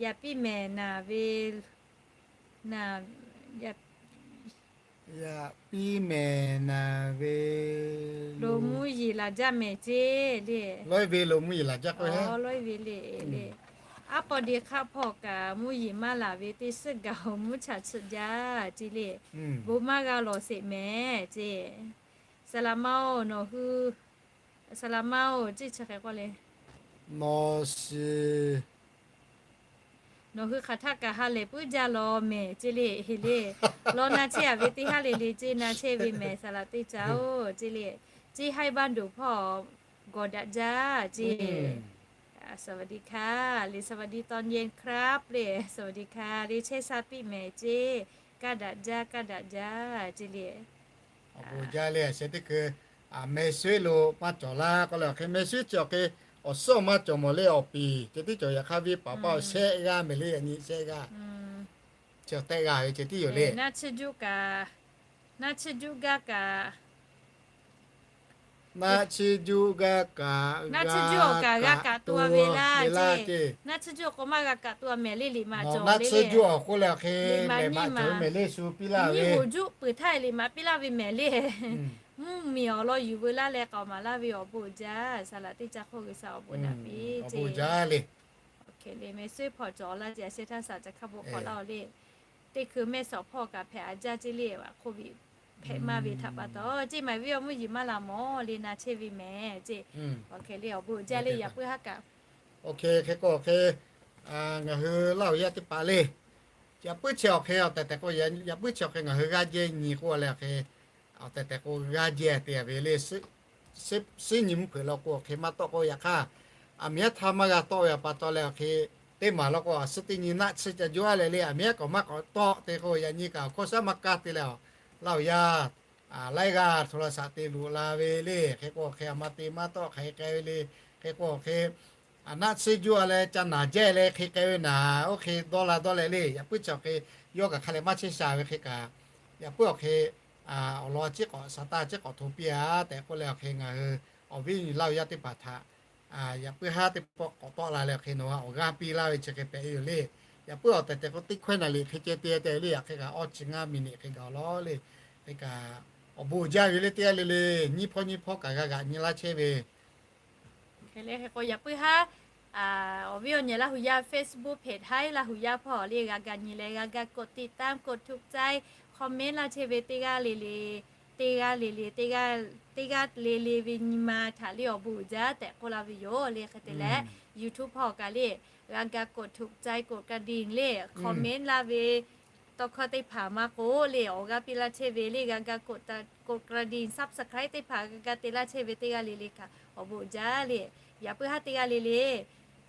Yaꞈ piˇ mehˍ naˍ ve, naˍ, yaꞈ piˇ mehˍ naˍ ve lo mvuhˇ yeˬ laˬ jaˇ mehˍ ceˇ le. Lawˉ ve lo mvuhˇ yeˬ laˬ jaˇ k'o lawˉ ve le le. Aˉ paw de hk'aˆ hpawˇ kaꞈ mvuhˇ yeˬ maˇ laˬ ve teˇ suhˉ gaˬ awˬ mvuhˇ chaꞈ tsuhꞈ jaˇ ceˇ le. Bon maˇ g'a lawˬ sheˍ mehˍ ceˇ. Saˍ laꞈ ma oˬ nawˬ hui, saˍ laꞈ ma oˬ ceˇ chi hk'e k'oˆ le, nawˬ shiˍ nawˬ hui hk'aˬ htaˆ kaꞈ ha lehˬ puiˉ jaˇ law mehˍ ceˇ le. Heˍ le, law na chehˇ a ve teˇ haˉ le le ceˇ na chehˇ ve mehˍ saˍ laꞈ teˇ caˇ oˬ ceˇ le. Ceˇ haiˉ บ้านดู่ hpawˇ gawˬ daꞈ jaˇ ceˇ. สวัสดีค่ะ le สวัสดีตอนเย็นครับ le สวัสดีค่ะ le chehˇ sha piˇ mehˍ ceˇ. Kaˇ daꞈ jaˇ kaˇ daꞈ jaˇ ceˇ le. Awˬ bon jaˇ le. Aˬ sheh teˇ hkui meh suiˉ lo maˇ cawˬ laˇ k'oˆ le awˬ hk'e meh suiˉ chi awˬ hk'e awˬ suhˉ maˇ cawˬ mawˬ le. Awˬ piˍ ceh tiˉ cawˬ. Yaꞈ hk'aˇ venˇ paˍ paˇ awˬ shehˆ g'aˇ mehˍ le. Yaꞈ nyi shehˆ g'aˇ chi awˬ tehˆ g'a ve ceh tiˉ yoˬ le. Naˇ chiˇ juˆ gaˇ kaꞈ, naˇ chiˇ juˆ g'a kaꞈ g'a kaꞈ to ve laˇ ceˇ. Naˇ chiˇ juˆ k'o maˇ g'a kaꞈ to a mehˍ le. Liꞈ maꞈ cawˬ le le. Naˇ chiˇ juˆ awˬ k'oˆ le awˬ hk'e lehˬ maꞈ cawˬ ve mehˍ le. Shu piˇ laˇ ve, mvuhˇ hoꞈ juˆ peuˬ htaˇ liꞈ maꞈ piˇ laˇ ve mehˍ le. Mvuhˇ miˬ awˬ lawn yuˬ veu laˇ leh k'aoˍ maˍ laˇ ve awˬ bon uiˍ jaˇ. Saˍ laꞈ teˇ caˇ hk'oˆ G'uiˬsha awˬ bon naꞈ piˇ ceˇ. Meh suiˉ hpawˇ cawˬ laˇ ceˇ. Aˬ sheh htaˇ saˍ ca hk'a bon k'awꞈ laˇ oˬ le. Teˇ hkui mehˇ shawˍ hpawˇ kaꞈ hpehꞈ a jaˇ ceˇ le. โควิด hpehꞈ maˇ ve htaꞈ pa taw ceˇ maˬ viˉ awˬ mvuhˇ yeˬ maˇ la mawˬ le na chehˇ ve mehˍ ceˇ. Awˬ hk'e le awˬ bon uiˍ jaˇ le. Yaꞈ puiˉ haˉ kaꞈ, awˬ hk'e hk'e k'o awˬ hk'e ngaˬ hui Laˇ huˍ yaˇ teˇ hpaˍ le, yaꞈ puiˉ chi awˬ hk'e awˬ tehˬ tehˬ k'o, yaꞈ puiˉ chi awˬ hk'e ngaˬ hui g'aˇ jehˇ nyi k'oˆ leh awˬ hk'e, awˬ tehˬ tehˬ k'o g'aˇ jehˇ te ve le. Suhˉ nyi mvuhˇ hpeuꞈ law k'o awˬ hk'e maˇ tawˆ k'o, yaꞈ hk'aˇ aˬ miˍ yaˇ htaˇ maˇ g'a tawˆ ve awˬ pa taw leh awˬ hk'e, teˇ maˬ law k'o a suhˉ teˇ nyi naˆ tsuhˇ ca jaˇ leh le, aˬ miˍ yaˇ k'awꞈ maˇ k'awꞈ tawˆ te k'o yaꞈ nyi kaꞈ awˬ hkawˇ shaˉ maˇ kaˇ te leh, Laˇ huˍ yaˇ laiˉ g'aˇ hto la shaꞈ te loꞈ la ve le. Hk'e k'o hk'e a ma te maˇ tawˆ hk'aˬ hk'e k'ai ve le. Hk'e k'o hk'e naˆ tsuhˇ juˇ a leh ca naˬ jaˇ leh hk'e k'ai ve naˍ, oˇ hk'e dawˇ la dawˇ leh le. Yaꞈ puiˉ chi awˬ hk'e yawˇ kaꞈ hk'a leh maˇ chehˇ sha ve hk'e kaꞈ, yaꞈ puiˉ awˬ hk'e awˬ lawn ciˉ k'awꞈ shaˍ taˇ ciˉ k'awꞈ hto piˇ a tehꞈ k'oˆ leh awˬ hk'e ngaˬ hui awˬ viˉ awˬ nyi Laˇ hu yaˇ teˇ hpaˍ htaꞈ yaꞈ puiˉ haˉ teˇ pawˆ k'awꞈ tawˆ la leh awˬ hk'e nawˬ hui awˬ g'aˇ piˇ laˇ ve chi hk'e pehꞈ ve yoˬ le. Yaꞈ puiˉ awˬ tehˬ tehˬ k'o teˇ hkawehˇ naˍ liꞈ hk'e ceh te te le. Yaꞈ hk'e kaꞈ awˇ chi ngaˇ miˬ niꞈ hk'e gaˬ law le. Hk'e kaꞈ awˬ bon uiˍ jaˇ ve le. Teˇ g'aˇ le le nyiˇ hpawˇ nyiˇ hpawˇ kaꞈ g'a g'aꞈ nyi laˇ chehˇ ve Hk'e le hk'e k'o yaꞈ puiˉ haˉ awˬ viˉ awˬ nyi Laˇ hu yaˇ Facebook page haiˉ Laˇ hu yaˇ hpawˇ le g'a ga nyi leh g'a ga กดติดตาม กดถูกใจ comment laˇ chehˇ ve teˇ g'aˇ le le, teˇ g'aˇ le le, teˇ g'aˇ le le ve nyi ma htaꞈ le awˬ bon uiˍ jaˇ tehꞈ k'oˆ laˇ ve yoˬ le. Hk'e te leh YouTube hpawˇ kaꞈ le g'a ga กดถูกใจ กดกระดิ่ง le comment laˇ ve tawˇ hkawˇ teˇ hpaˍ maˇ k'oˆ le awˬ g'aˇ piˇ laˇ chehˇ ve le g'a ga กดติดตาม กดกระดิ่ง subscribe teˇ hpaˍ g'a ga te laˇ chehˇ ve teˇ g'aˇ le le kaꞈ awˬ bon uiˍ jaˇ le. Yaꞈ puiˉ haˉ teˇ g'aˇ le le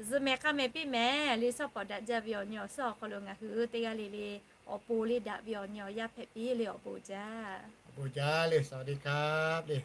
zuhꞈ mehˍ k'aˇ mehˍ piˇ mehˍ le ชอบ pawˍ daꞈ jaˇ ve awˬ nyi awˬ suhˉ awˬ hk'aw lo ngaˬ hui teˇ g'aˇ le le awˬ pon le daꞈ ve awˬ nyi awˬ yaˇ hpehꞈ piˇ le awˬ bon uiˍ jaˇ. Awˬ bon uiˍ jaˇ le สวัสดีครับ le